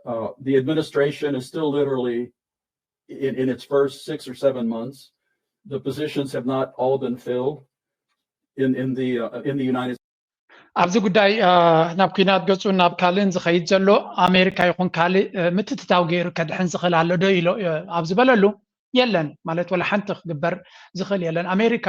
uh, the administration is still literally in, in its first six or seven months. The positions have not all been filled in, in, the, uh, in the United States. ኣብዚ ጉዳይ ናብ ኲናት ገፁ ናብ ካልእን ዝኸይድ ዘሎ ኣሜሪካ ይኹን ካልእ ምትትታው ገይሩ ከድሕን ዝኽእል ኣሎ ዶ ኢሎ ኣብ ዝበለሉ የለን። ማለት ወላ ሓንቲ ክግበር ዝኽእል የለን። ኣሜሪካ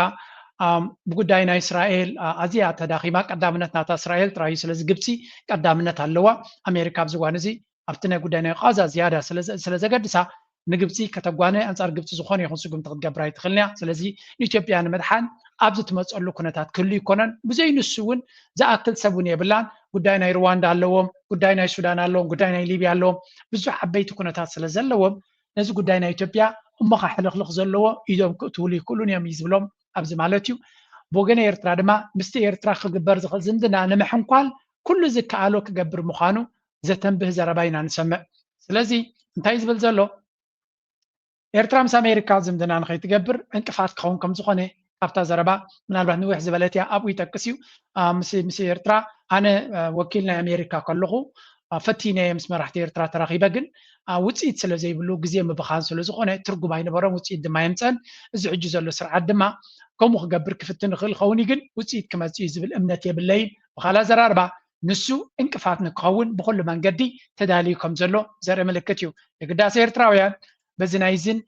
ብጉዳይ ናይ እስራኤል ኣዝያ ተዳኺማ፣ ቀዳምነት ናታ እስራኤል ጥራይ እዩ። ስለዚ ግብፂ ቀዳምነት ኣለዋ። ኣሜሪካ ኣብዚ እዋን እዚ ኣብቲ ናይ ጉዳይ ናይ ቃዛ ዝያዳ ስለ ዘገድሳ ንግብፂ ከተጓነ፣ ኣንፃር ግብፂ ዝኾነ ይኹን ስጉምቲ ክትገብር ኣይትኽእልን እያ። ስለዚ ንኢትዮጵያ ንምድሓን ኣብዚ ትመፀሉ ኩነታት ክህሉ ይኮነን። ብዘይ ንሱ እውን ዝኣክል ሰብ እውን የብላን። ጉዳይ ናይ ሩዋንዳ ኣለዎም፣ ጉዳይ ናይ ሱዳን ኣለዎም፣ ጉዳይ ናይ ሊብያ ኣለዎም። ብዙሕ ዓበይቲ ኩነታት ስለ ዘለዎም ነዚ ጉዳይ ናይ ኢትዮጵያ እሞኻ ሕልኽልኽ ዘለዎ ኢዶም ክእትውሉ ይክእሉን እዮም እዩ ዝብሎም ኣብዚ ማለት እዩ። ብወገነ ኤርትራ ድማ ምስቲ ኤርትራ ክግበር ዝኽእል ዝምድና ንምሕንኳል ኩሉ ዝከኣሎ ክገብር ምዃኑ ዘተንብህ ዘረባ ኢና ንሰምዕ። ስለዚ እንታይ ዝብል ዘሎ ኤርትራ ምስ ኣሜሪካ ዝምድና ንኸይትገብር ዕንቅፋት ክኸውን ከም ዝኾነ ካብታ ዘረባ ምናልባት ንውሕ ዝበለት እያ ኣብኡ ይጠቅስ እዩ። ምስ ኤርትራ ኣነ ወኪል ናይ ኣሜሪካ ከለኹ ፈቲነ ምስ መራሕቲ ኤርትራ ተራኺበ፣ ግን ውፅኢት ስለ ዘይብሉ ግዜ ምብኻን ስለ ዝኾነ ትርጉም ኣይነበሮም፣ ውፅኢት ድማ የምፀን። እዚ ሕጂ ዘሎ ስርዓት ድማ ከምኡ ክገብር ክፍትን ይኽእል ይኸውን እዩ፣ ግን ውፅኢት ክመፅእ እዩ ዝብል እምነት የብለይን። ብኻልእ ኣዘራርባ ንሱ እንቅፋት ንክኸውን ብኹሉ መንገዲ ተዳልዩ ከም ዘሎ ዘርኢ ምልክት እዩ። የግዳስ ኤርትራውያን በዚ ናይዝን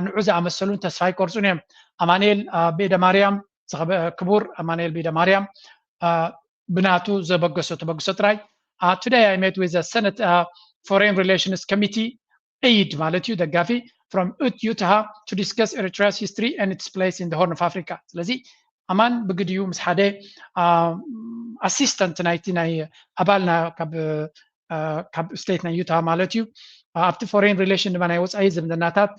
ንዑ ዝኣመሰሉን ተስፋ ኣይቆርፁን እዮም። ኣማንኤል ቤደ ማርያም፣ ክቡር ኣማንኤል ቤደ ማርያም ብናቱ ዘበገሶ ተበግሶ ጥራይ Today I met with the Senate Foreign Relations Committee aide ማለት እዩ ደጋፊ from Utah to discuss Eritrea's history and its place in the Horn of Africa። ስለዚ ኣማን ብግዲኡ ምስ ሓደ ኣሲስተንት ናይቲ ናይ ኣባልና ካብ ካብ ስቴት ናይ ዩታ ማለት እዩ ኣብቲ ፎሬን ሪሌሽን ድማ ናይ ወፃኢ ዝምድናታት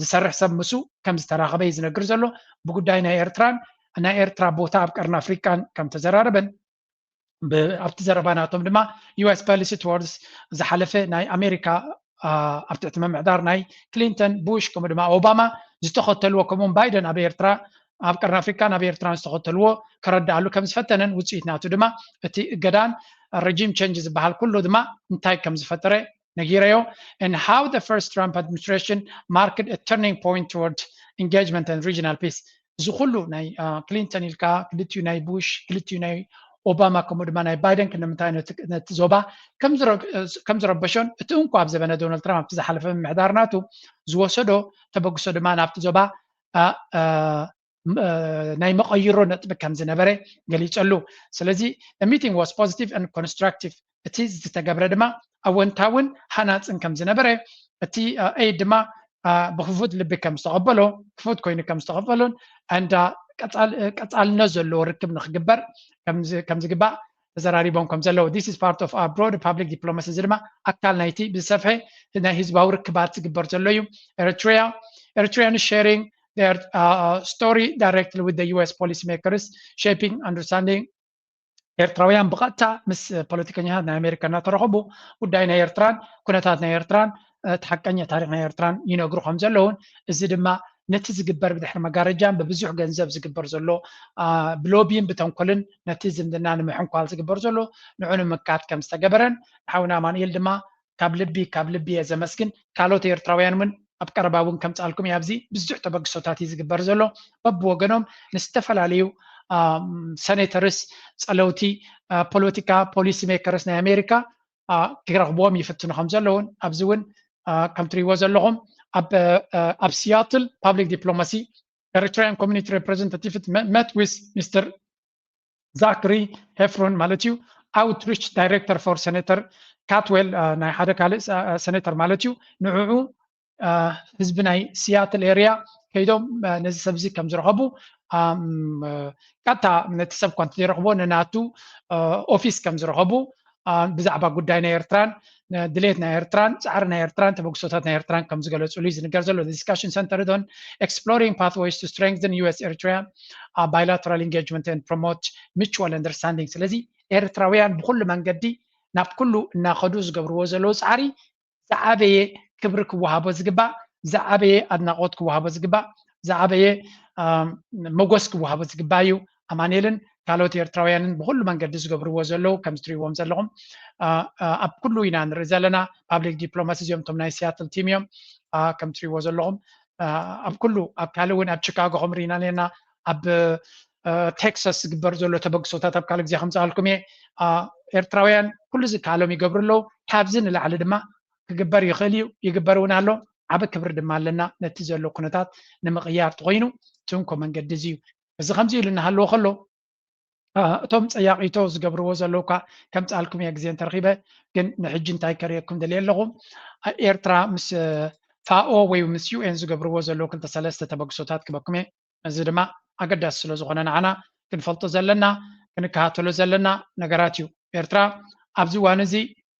ዝሰርሕ ሰብ ምሱ ከም ዝተራኸበ እዩ ዝነግር ዘሎ። ብጉዳይ ናይ ኤርትራን ናይ ኤርትራ ቦታ ኣብ ቀርኒ ኣፍሪቃን ከም ተዘራረበን ኣብቲ ዘረባ ናቶም ድማ ዩኤስ ፖሊሲ ቱወርድስ ዝሓለፈ ናይ ኣሜሪካ ኣብ ትሕቲ ምምሕዳር ናይ ክሊንተን ቡሽ ከምኡ ድማ ኦባማ ዝተኸተልዎ ከምኡውን ባይደን ኣብ ኤርትራ ኣብ ቀርኒ ኣፍሪካን ኣብ ኤርትራን ዝተኸተልዎ ከረድኣሉ ከም ዝፈተነን ውፅኢት ናቱ ድማ እቲ እገዳን ረጂም ቸንጅ ዝበሃል ኩሉ ድማ እንታይ ከም ዝፈጠረ ነጊረዮ። And how the first Trump administration marked a turning point toward engagement and regional peace። እዚ ኩሉ ናይ ክሊንተን ኢልካ ክልቲኡ ናይ ቡሽ ክልቲኡ ናይ ኦባማ ከምኡ ድማ ናይ ባይደን ክንምንታይ ነቲ ዞባ ከም ዝረበሾን እቲ እንኳ ኣብ ዘበነ ዶናልድ ትራምፕ ኣብቲ ዝሓለፈ ምምሕዳር ናቱ ዝወሰዶ ተበግሶ ድማ ናብቲ ዞባ ናይ መቐይሮ ነጥቢ ከም ዝነበረ ገሊፀሉ። ስለዚ meeting was positive and constructive፣ እቲ ዝተገብረ ድማ ኣወንታውን ሃናፅን ከም ዝነበረ እቲ ኤድ ድማ ብክፉት ልቢ ከም ዝተቐበሎ ክፉት ኮይኑ ከም ዝተቐበሎን and ቀጻልነት ዘለዎ ርክብ ንክግበር ከም ዝግባእ ተዘራሪቦም ከም ዘለዉ። This is part of our broad public diplomacy፣ እዚ ድማ ኣካል ናይቲ ብዝሰፍሐ ናይ ህዝባዊ ርክባት ዝግበር ዘሎ እዩ። Eritrea Eritrean sharing their story directly with the U S policy makers shaping understanding ኤርትራውያን ብቐጥታ ምስ ፖለቲከኛታት ናይ ኣሜሪካ እናተረኸቡ ጉዳይ ናይ ኤርትራን ኩነታት ናይ ኤርትራን እቲ ሓቀኛ ታሪክ ናይ ኤርትራን ይነግሩ ከም ዘለውን፣ እዚ ድማ ነቲ ዝግበር ብድሕሪ መጋረጃን ብብዙሕ ገንዘብ ዝግበር ዘሎ ብሎቢን ብተንኮልን ነቲ ዝምድና ንምሕንኳል ዝግበር ዘሎ ንዑ ንምካት ከም ዝተገበረን፣ ንሓውና ኣማኑኤል ድማ ካብ ልቢ ካብ ልቢ እየ ዘመስግን። ካልኦት ኤርትራውያን እውን ኣብ ቀረባ እውን ከምፃልኩም እየ። ኣብዚ ብዙሕ ተበግሶታት እዩ ዝግበር ዘሎ። በብወገኖም ንዝተፈላለዩ ሰኔተርስ፣ ፀለውቲ ፖለቲካ፣ ፖሊሲ ሜከርስ ናይ ኣሜሪካ ክረኽብዎም ይፍትኑ ከም ዘለውን ኣብዚ እውን ከም ትሪእዎ ዘለኹም ኣብ ሲያትል ፓብሊክ ዲፕሎማሲ Eritrean community representative met with Mister Zachary Heffron ማለት እዩ፣ outreach director for Senator Cantwell ናይ ሓደ ካልእ ሰኔተር ማለት እዩ። ንዕዑ ህዝቢ ናይ ሲያትል ኤርያ ከይዶም ነዚ ሰብዚ ከም ዝረኸቡ፣ ቀጥታ ነቲ ሰብ እኳ እንተዘይረኽቦ ንናቱ ኦፊስ ከም ዝረኸቡ፣ ብዛዕባ ጉዳይ ናይ ኤርትራን ድሌት ናይ ኤርትራን ፃዕሪ ናይ ኤርትራን ተበግሶታት ናይ ኤርትራን ከም ዝገለፅሉ እዩ ዝንገር ዘሎ። Discussion centered on exploring pathways to strengthen U S Eritrea bilateral engagement and promote mutual understanding። ስለዚ ኤርትራውያን ብኩሉ መንገዲ ናብ ኩሉ እናኸዱ ዝገብርዎ ዘለዉ ፃዕሪ ዝዓበየ ክብሪ ክወሃቦ ዝግባእ፣ ዝዓበየ ኣድናቆት ክወሃቦ ዝግባእ፣ ዝዓበየ መጎስ ክወሃቦ ዝግባእ እዩ። ኣማኑኤልን ካልኦት ኤርትራውያንን ብኩሉ መንገዲ ዝገብርዎ ዘለዉ ከም ዝትሪእዎም ዘለኹም ኣብ ኩሉ ኢና ንርኢ ዘለና። ፓብሊክ ዲፕሎማሲ እዚኦም እቶም ናይ ሲያትል ቲም እዮም። ከም ትሪእዎ ዘለኹም ኣብ ኩሉ ኣብ ካልእ እውን ኣብ ቺካጎ ከም ርኢና ነርና፣ ኣብ ቴክሳስ ዝግበር ዘሎ ተበግሶታት ኣብ ካልእ ግዜ ከምፅኣልኩም እየ። ኤርትራውያን ኩሉ ዝከኣሎም ይገብሩ ኣለዉ። ካብዚ ንላዕሊ ድማ ክግበር ይኽእል እዩ፣ ይግበር እውን ኣሎ። ዓቢ ክብሪ ድማ ኣለና ነቲ ዘሎ ኩነታት ንምቕያር ተኾይኑ። እቲ እንኮ መንገዲ እዚ እዩ። እዚ ከምዚ ኢሉ እናሃለዎ ከሎ እቶም ፀያቒቶ ዝገብርዎ ዘለዉ እኳ ከምፅኣልኩም እየ ግዜ እንተረኺበ፣ ግን ንሕጂ እንታይ ከርእየኩም ደልየ ኣለኹ፣ ኤርትራ ምስ ፋኦ ወይ ምስ ዩ ኤን ዝገብርዎ ዘለዉ ክልተ ሰለስተ ተበግሶታት ክበኩም እየ። እዚ ድማ ኣገዳሲ ስለ ዝኾነ ንዓና ክንፈልጦ ዘለና ክንከታተሎ ዘለና ነገራት እዩ። ኤርትራ ኣብዚ እዋን እዚ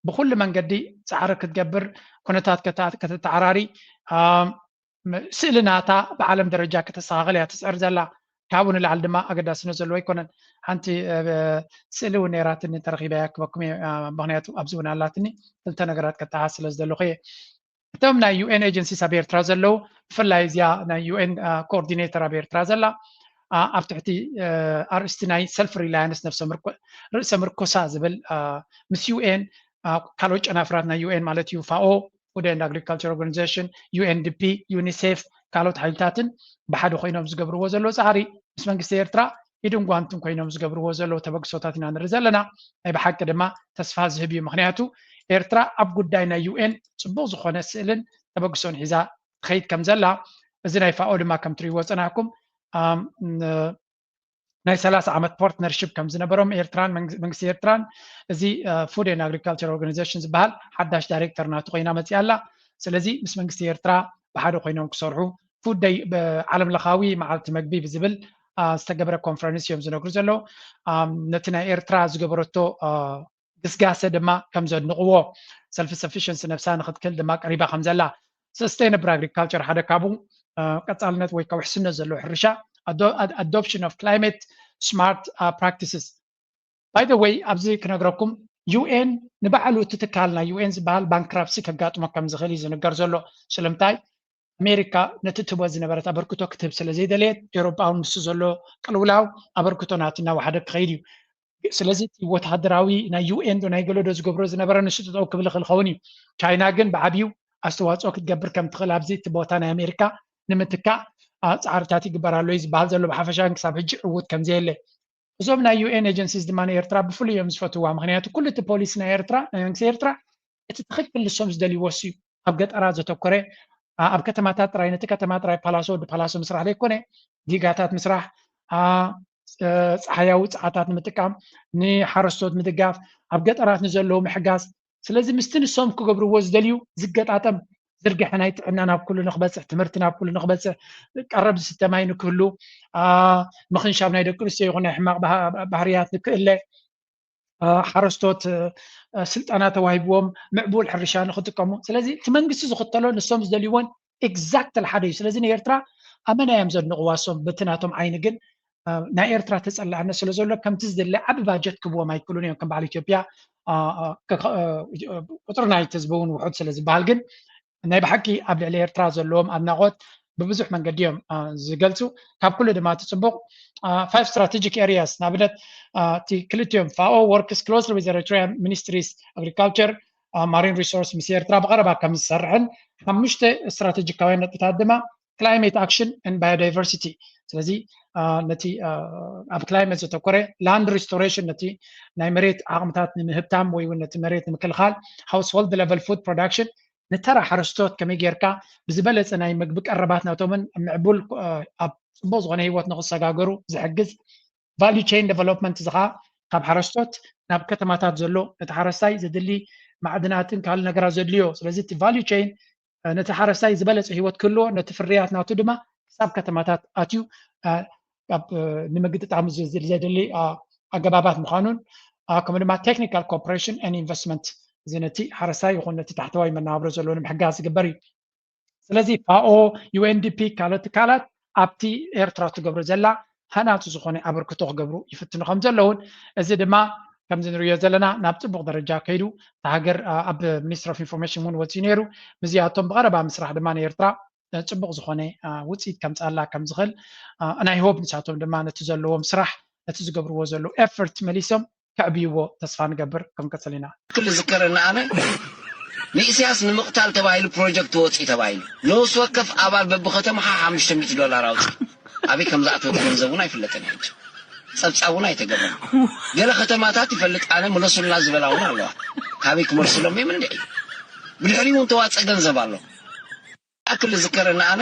ብኩሉ መንገዲ ፃዕሪ ክትገብር፣ ኩነታት ከተተዓራሪ፣ ስእሊ ናታ ብዓለም ደረጃ ከተስተኻኽል እያ ትፅዕር ዘላ። ካብኡ ንላዕሊ ድማ ኣገዳስነት ዘለዎ ኣይኮነን። ሓንቲ ስእሊ እውን ነይራትኒ ተረኺበያ ክበኩም እየ፣ ምክንያቱ ኣብዚ እውን ኣላትኒ ክልተ ነገራት ከተሓዝ ስለ ዝደለኹ እየ። እቶም ናይ ዩ ኤን ኤጀንሲስ ኣብ ኤርትራ ዘለዉ፣ ብፍላይ እዚኣ ናይ ዩ ኤን ኮኦርዲኔተር ኣብ ኤርትራ ዘላ፣ ኣብ ትሕቲ ኣርእስቲ ናይ ሰልፍ ሪላያንስ፣ ነብሰ ርእሰ ምርኮሳ ዝብል፣ ምስ ዩ ኤን ካልኦት ጨናፍራት ናይ ዩ ኤን ማለት እዩ፣ ፋኦ፣ Food and Agriculture Organization፣ ዩ ኤን ዲ ፒ፣ ዩኒሴፍ፣ ካልኦት ሓይልታትን ብሓደ ኮይኖም ዝገብርዎ ዘለዉ ፃዕሪ ምስ መንግስቲ ኤርትራ ኢድን ጓንትን ኮይኖም ዝገብርዎ ዘለዉ ተበግሶታት ኢና ንርኢ ዘለና። ናይ ብሓቂ ድማ ተስፋ ዝህብ እዩ። ምክንያቱ ኤርትራ ኣብ ጉዳይ ናይ ዩ ኤን ፅቡቅ ዝኾነ ስእልን ተበግሶን ሒዛ ትኸይድ ከም ዘላ፣ እዚ ናይ ፋኦ ድማ ከም ትሪእዎ ዝፀናሕኩም ናይ ሰላሳ ዓመት ፓርትነርሽፕ ከም ዝነበሮም ኤርትራን መንግስቲ ኤርትራን፣ እዚ Food and Agriculture Organization ዝበሃል ሓዳሽ ዳይሬክተር ናቱ ኮይና መፂኣ ኣላ። ስለዚ ምስ መንግስቲ ኤርትራ ብሓደ ኮይኖም ክሰርሑ ፉድ ደይ ዓለም ለኻዊ መዓልቲ መግቢ ብዝብል ዝተገብረ ኮንፈረንስ እዮም ዝነግሩ ዘለዉ። ነቲ ናይ ኤርትራ ዝገበረቶ ግስጋሰ ድማ ከም ዘድንቕዎ፣ ሰልፍ ሰፊሽንሲ ነብሳ ንክትክል ድማ ቀሪባ ከም ዘላ፣ ሰስተይነብል ኣግሪካልቸር ሓደ ካብኡ ቀፃልነት ወይ ከዓ ውሕስነት ዘለዎ ሕርሻ፣ ኣዶፕሽን ኦፍ ክላይሜት ስማርት ፕራክቲስስ። ባይ ዘ ወይ ኣብዚ ክነግረኩም፣ ዩ ኤን ንባዕሉ እቲ ትካል ናይ ዩ ኤን ዝበሃል ባንክራፕሲ ከጋጥሞ ከም ዝኽእል እዩ ዝንገር ዘሎ። ስለምንታይ? ኣሜሪካ ነቲ ትህቦ ዝነበረት ኣበርክቶ ክትህብ ስለ ዘይደለየት፣ ኤውሮጳ እውን ንሱ ዘሎ ቅልውላው ኣበርክቶ ናቱ እናወሓደ ክኸይድ እዩ። ስለዚ እቲ ወተሃደራዊ ናይ ዩ ኤን ዶ ናይ ገለ ዶ ዝገብሮ ዝነበረ ንሱ ጠጠው ክብል ይኽእል ይኸውን እዩ። ቻይና ግን ብዓብዩ ኣስተዋፅኦ ክትገብር ከም ትኽእል ኣብዚ እቲ ቦታ ናይ ኣሜሪካ ንምትካእ ፃዕርታት ይግበር ኣሎ እዩ ዝበሃል ዘሎ። ብሓፈሻ ግን ክሳብ ሕጂ ዕዉት ከም ዘየለ እዞም ናይ ዩ ኤን ኤጀንሲስ ድማ ንኤርትራ ብፍሉይ እዮም ዝፈትዋ። ምክንያቱ ኩሉ እቲ ፖሊሲ ናይ ኤርትራ፣ ናይ መንግስቲ ኤርትራ እቲ ትኽክል ንሶም ዝደልይዎ እሱ እዩ። ኣብ ገጠራት ዘተኮረ፣ ኣብ ከተማታት ጥራይ፣ ነቲ ከተማ ጥራይ ፓላሶ ወዲ ፓላሶ ምስራሕ ዘይኮነ፣ ዲጋታት ምስራሕ፣ ፀሓያዊ ፀዓታት ንምጥቃም፣ ንሓረስቶት ምድጋፍ፣ ኣብ ገጠራት ንዘለዉ ምሕጋዝ። ስለዚ ምስቲ ንሶም ክገብርዎ ዝደልዩ ዝገጣጠም ዝርግሐ ናይ ጥዕና ናብ ኩሉ ንክበፅሕ፣ ትምህርቲ ናብ ኩሉ ንክበፅሕ፣ ቀረብ ዝስተ ማይ ንክህሉ፣ ምኽንሻብ ናይ ደቂ ኣንስትዮ ይኹን ናይ ሕማቕ ባህርያት ንክእለ፣ ሓረስቶት ስልጠና ተዋሂብዎም ምዕቡል ሕርሻ ንክጥቀሙ። ስለዚ እቲ መንግስቲ ዝኽተሎ ንሶም ዝደልይዎን ኤግዛክትሊ ሓደ እዩ። ስለዚ ንኤርትራ ኣመና እዮም ዘድንቕዋ እሶም በቲ ናቶም ዓይኒ። ግን ናይ ኤርትራ ተጸላዕነት ስለ ዘሎ ከምቲ ዝድለ ዓቢ ባጀት ክብዎም ኣይክእሉን እዮም። ከም በዓል ኢትዮጵያ ቁጽሪ ናይቲ ህዝቢ እውን ውሑድ ስለ ዝበሃል። ግን ናይ ብሓቂ ኣብ ልዕሊ ኤርትራ ዘለዎም ኣድናቖት ብብዙሕ መንገዲ እዮም ዝገልጹ። ካብ ኩሉ ድማ እቲ ጽቡቕ five strategic areas፣ ንኣብነት እቲ ክልቲኦም FAO works closely with Eritrean ministries agriculture, marine resource ምስ ኤርትራ ብቐረባ ከም ዝሰርሕን ሓሙሽተ ስትራቴጂካውያን ነጥብታት ድማ climate action and biodiversity። ስለዚ ነቲ ኣብ ክላይመት ዘተኮረ land restoration፣ ነቲ ናይ መሬት ዓቕምታት ንምህብታም ወይ እውን ነቲ መሬት ንምክልኻል፣ household level food production፣ ንተራ ሓረስቶት ከመይ ጌርካ ብዝበለፀ ናይ ምግቢ ቀረባት ናቶምን ምዕቡል ኣብ ፅቡቅ ዝኾነ ህይወት ንክሰጋገሩ ዝሕግዝ value chain development፣ እዚ ከዓ ካብ ሓረስቶት ናብ ከተማታት ዘሎ ነቲ ሓረስታይ ዘድሊ ማዕድናትን ካልእ ነገራት ዘድልዮ። ስለዚ እቲ value chain ነቲ ሓረስታይ ዝበለፀ ህይወት ክህልዎ፣ ነቲ ፍርያት ናቱ ድማ ክሳብ ከተማታት ኣትዩ ኣብ ንምግጥጣም ዘድሊ ኣገባባት ምዃኑን፣ ከምኡ ድማ technical cooperation and investment፣ እዚ ነቲ ሓረስታይ ይኹን ነቲ ታሕተዋይ መነባብሮ ዘለዎ ንምሕጋዝ ዝግበር እዩ። ስለዚ FAO፣ UNDP፣ ካልኦት ትካላት ኣብቲ ኤርትራ ትገብሮ ዘላ ሃናፂ ዝኾነ ኣበርክቶ ክገብሩ ይፍትኑ ከም ዘለውን፣ እዚ ድማ ከምዚ ንሪኦ ዘለና ናብ ፅቡቕ ደረጃ ከይዱ፣ እታ ሃገር ኣብ Ministry of Information እውን ወፂኡ ነይሩ። ምስዚኣቶም ብቐረባ ምስራሕ ድማ ንኤርትራ ፅቡቕ ዝኾነ ውፅኢት ከምፅኣላ ከም ዝኽእል ናይ ሆፕ፣ ንሳቶም ድማ ነቲ ዘለዎም ስራሕ፣ ነቲ ዝገብርዎ ዘለዉ ኤፈርት መሊሶም ከዕብይዎ ተስፋ ንገብር። ክንቅፅል ኢና። ክል ዝከረኒ ኣነ ንኢሳያስ ንምቕታል ተባሂሉ ፕሮጀክት ወፂ ተባሂሉ ነብሲ ወከፍ ኣባል በብከተማኻ ሓሙሽተ ሚእቲ ዶላር ኣውፂ። ኣበይ ከም ዝኣተወ ገንዘብ እውን ኣይፍለጥን ሕጂ። ፀብፃብ እውን ኣይተገብረን። ገለ ከተማታት ይፈልጥ ኣነ ምለሱልና ዝበላ እውን ኣለዋ። ካበይ ክመልሱሎም እዮም እንድዒ። ብድሕሪኡ እውን ተዋፀ ገንዘብ ኣሎ። ክል ዝከረኒ ኣነ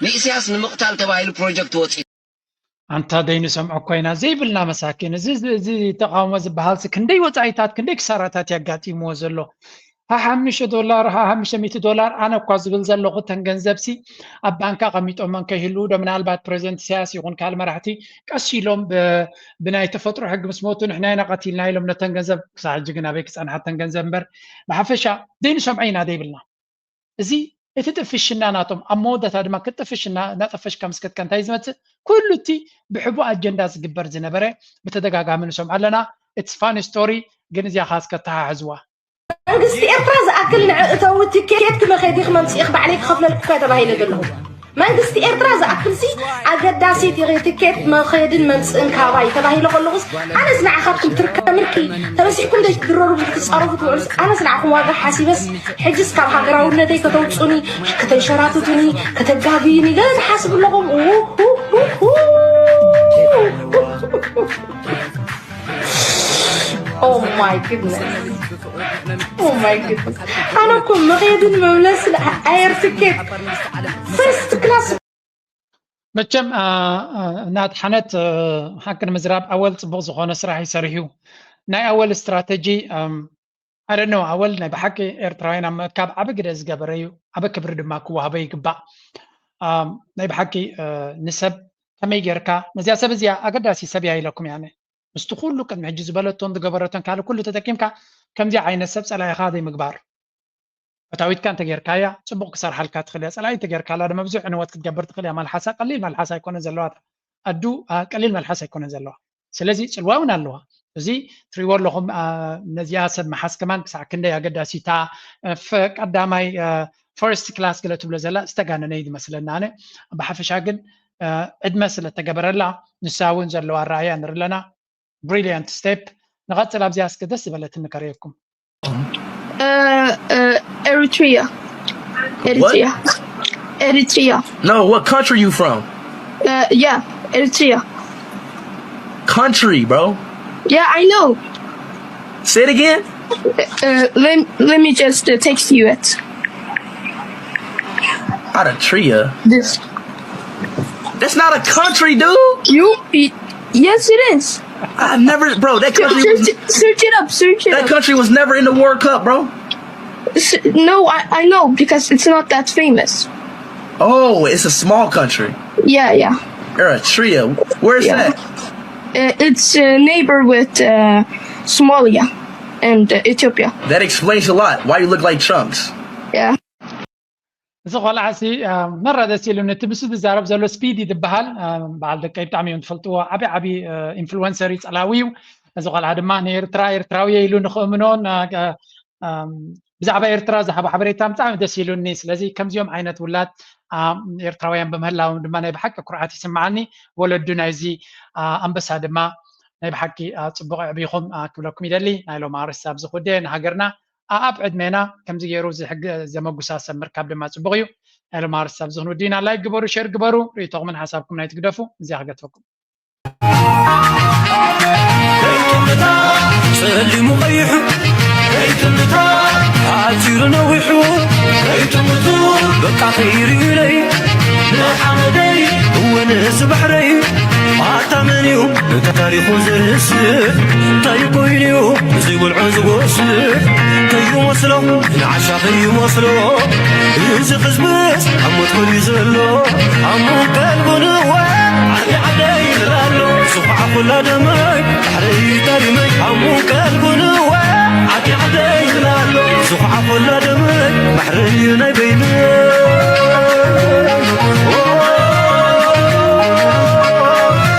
ንኢሳያስ ንምቕታል ተባሂሉ ፕሮጀክት ወፂ። ኣንታ ደይንሰምዖ እኮ ኢና ዘይብልና መሳኪን። እዚ ተቃውሞ ዝበሃል ሲ ክንደይ ወፃኢታት ክንደይ ክሳራታት ያጋጢምዎ ዘሎ። ሓሓምሽተ ዶላር ሓሓምሽተ ሚእቲ ዶላር ኣነ እኳ ዝብል ዘለኹ እተን ገንዘብ ሲ ኣብ ባንክ ኣቐሚጦመን ከይህልዉ ዶ ምናልባት ፕረዚደንት ኢሳያስ ይኹን ካልእ መራሕቲ ቀስ ኢሎም ብናይ ተፈጥሮ ሕጊ ምስ ሞቱ ንሕና ኢና ቀቲልና ኢሎም ነተን ገንዘብ ክሳብ ሕጂ ግን ኣበይ ክፀንሓ እተን ገንዘብ እምበር ብሓፈሻ ዘይንሰምዖ ኢና ዘይብልና። እዚ እቲ ጥፍሽና ናቶም ኣብ መወዳእታ ድማ ክትጥፍሽ እናጠፈሽካ ምስ ከድካ እንታይ ዝመፅእ ኩሉ እቲ ብሕቡእ ኣጀንዳ ዝግበር ዝነበረ ብተደጋጋሚ ንሰምዖ ኣለና። It's funny story። ግን እዚኣ ካስ ከተሓሕዝዋ። መንግስቲ ኤርትራ ዝኣክል ንዕእተዊ ትኬት ክመኸዲ ክመምፅእኽ ባዕለይ ክኸፍለልኩካ ተባሂለ ዘለኹ መንግስቲ ኤርትራ ዝኣክልሲ ኣገዳሲት ኢኺ ትኬት መኸድን መምፅእን ካባይ ተባሂለ ከለኹስ ኣነስ ንዓኻትኩም ትርከምልኪ ተበሲሕኩም ዘይትድረሩ ክትፃረፉ ትውዕሉስ ኣነስ ንዓኹም ዋጋ ሓሲበስ ሕጅስ ካብ ሃገራውነተይ ከተውፁኒ ከተንሸራትቱኒ ከተጋግዩኒ ገለ ትሓስቡ ኣለኹም Oh my goodness. Oh my goodness. ኣነ እኮ መኸድን መምለስን ኣየር ትኬት ፈርስት ክላስ መቸም እናድሓነት ሓቂ ንምዝራብ ኣወል ፅቡቕ ዝኾነ ስራሕ ይሰርሕ እዩ። ናይ ኣወል ስትራተጂ ኣደነው ኣወል ናይ ብሓቂ ኤርትራውያን ኣብ ምእካብ ዓቢ ግደ ዝገበረ እዩ። ዓቢ ክብሪ ድማ ክወሃቦ ይግባእ። ናይ ብሓቂ ንሰብ ከመይ ጌርካ ነዚኣ ሰብ እዚኣ ኣገዳሲ ሰብ እያ ኢለኩም እያ ምስቲ ኩሉ ቅድሚ ሕጂ ዝበለቶን ዝገበረቶን ካልእ ኩሉ ተጠቂምካ ከምዚ ዓይነት ሰብ ጸላኢኻ ዘይምግባር። ፈታዊትካ እንተጌርካያ ጽቡቕ ክሰርሓልካ ትኽእል እያ። ጸላኢ እንተጌርካላ ድማ ብዙሕ ዕንወት ክትገብር ትኽእል እያ። ማልሓሳ ቀሊል ማልሓሳ ኣይኮነን ዘለዋ። ኣዱ ቀሊል መልሓስ ኣይኮነን ዘለዋ። ስለዚ ጽልዋ እውን ኣለዋ። እዚ ትሪእዎ ኣለኹም ነዚኣ ሰብ ምሓዝ ከማን ክሳዕ ክንደይ ኣገዳሲታ ቀዳማይ ፈርስት ክላስ ገለ ትብሎ ዘላ ዝተጋነነ እዩ ዝመስለና ኣነ። ብሓፈሻ ግን ዕድመ ስለ ተገበረላ ንሳ እውን ዘለዋ ኣረኣያ ንርኢ ኣለና። ብሪልያንት ስቴፕ። ንቐጽል ኣብዚኣ እስከ ደስ ዝበለትኒ ከርእየኩም። Uh, uh, Eritrea. Eritrea. Eritrea. No, what country you from? Uh, yeah, Eritrea. Country, bro. Yeah, I know. Say it again. Uh, let, let me just uh, text you it. Out of Tria. This. That's not a country, dude. You. Yes, it is. I've never, bro. That country. Search, search it up. Search it that up. Country was never in the World Cup, bro. S- No, I, I know because it's not that famous. Oh, it's a small country. Yeah, yeah. Eritrea. Where's Yeah. that? Uh, it's a neighbor with uh, Somalia and uh, Ethiopia. That explains a lot. Why you look like chunks? Yeah. እዚ ቆልዓ ሲ መራ ደስ ኢሉኒ። እቲ ምስ ዝዛረብ ዘሎ ስፒዲ ዝበሃል በዓል ደቀይ ብጣዕሚ እዮም ትፈልጥዎ። ዓቢ ዓቢ ኢንፍሉወንሰር እዩ፣ ጸላዊ እዩ። እዚ ቆልዓ ድማ ንኤርትራ ኤርትራዊ ኢሉ ንኽእምኖን ብዛዕባ ኤርትራ ዝሃቦ ሓበሬታ ብጣዕሚ ደስ ኢሉኒ። ስለዚ ከምዚኦም ዓይነት ውላድ ኤርትራውያን ብምህላዎም ድማ ናይ ብሓቂ ኩርዓት ይስምዓኒ። ወለዱ ናይዚ ኣንበሳ ድማ ናይ ብሓቂ ጽቡቕ ኣዕቢኹም ክብለኩም ይደሊ። ናይ ሎም ኣርእስቲ ኣብዚ ኩደ ንሃገርና ኣኣብ ዕድሜና ከምዚ ገይሩ ዘመጉሳ ሰብ ምርካብ ድማ ጽቡቕ እዩ። ናይ ሎም ኣርእስቲ ኣብዚ ክንውድእና። ላይክ ግበሩ፣ ሸር ግበሩ፣ ርእይቶኹምን ሓሳብኩም ናይ ትግደፉ። እዚኣ ክገድፈኩም። ጸሊሙ ቀይሑ ከይትምታ ኣዚሩ ነዊሑ ከይትምቱ በቃ ከይርዩለይ ንሓመደይ እወ ንዚ ባሕረይ ኣታ መን እዩ ነታ ታሪኹ ዘርስዕ እንታይ ኮይኑ እዩ እዚ ብልዑ ዝጎስዕ ከይመስሎ ንዓሻ ከይመስሎ እዚ ሕዝብስ ኣብ ሞት ኮልዩ ዘሎ ኣሙን ቀልቡ ንወ ዓዲ ዓደይ ይላሎ ዝኹዓ ኩላ ደመይ ባሕረይ ጠሪመይ ኣሙን ቀልቡ ንወ ዓዲ ዓደይ ይላሎ ዝኹዓ ኩላ ደመይ ባሕረይ ናይ በይነይ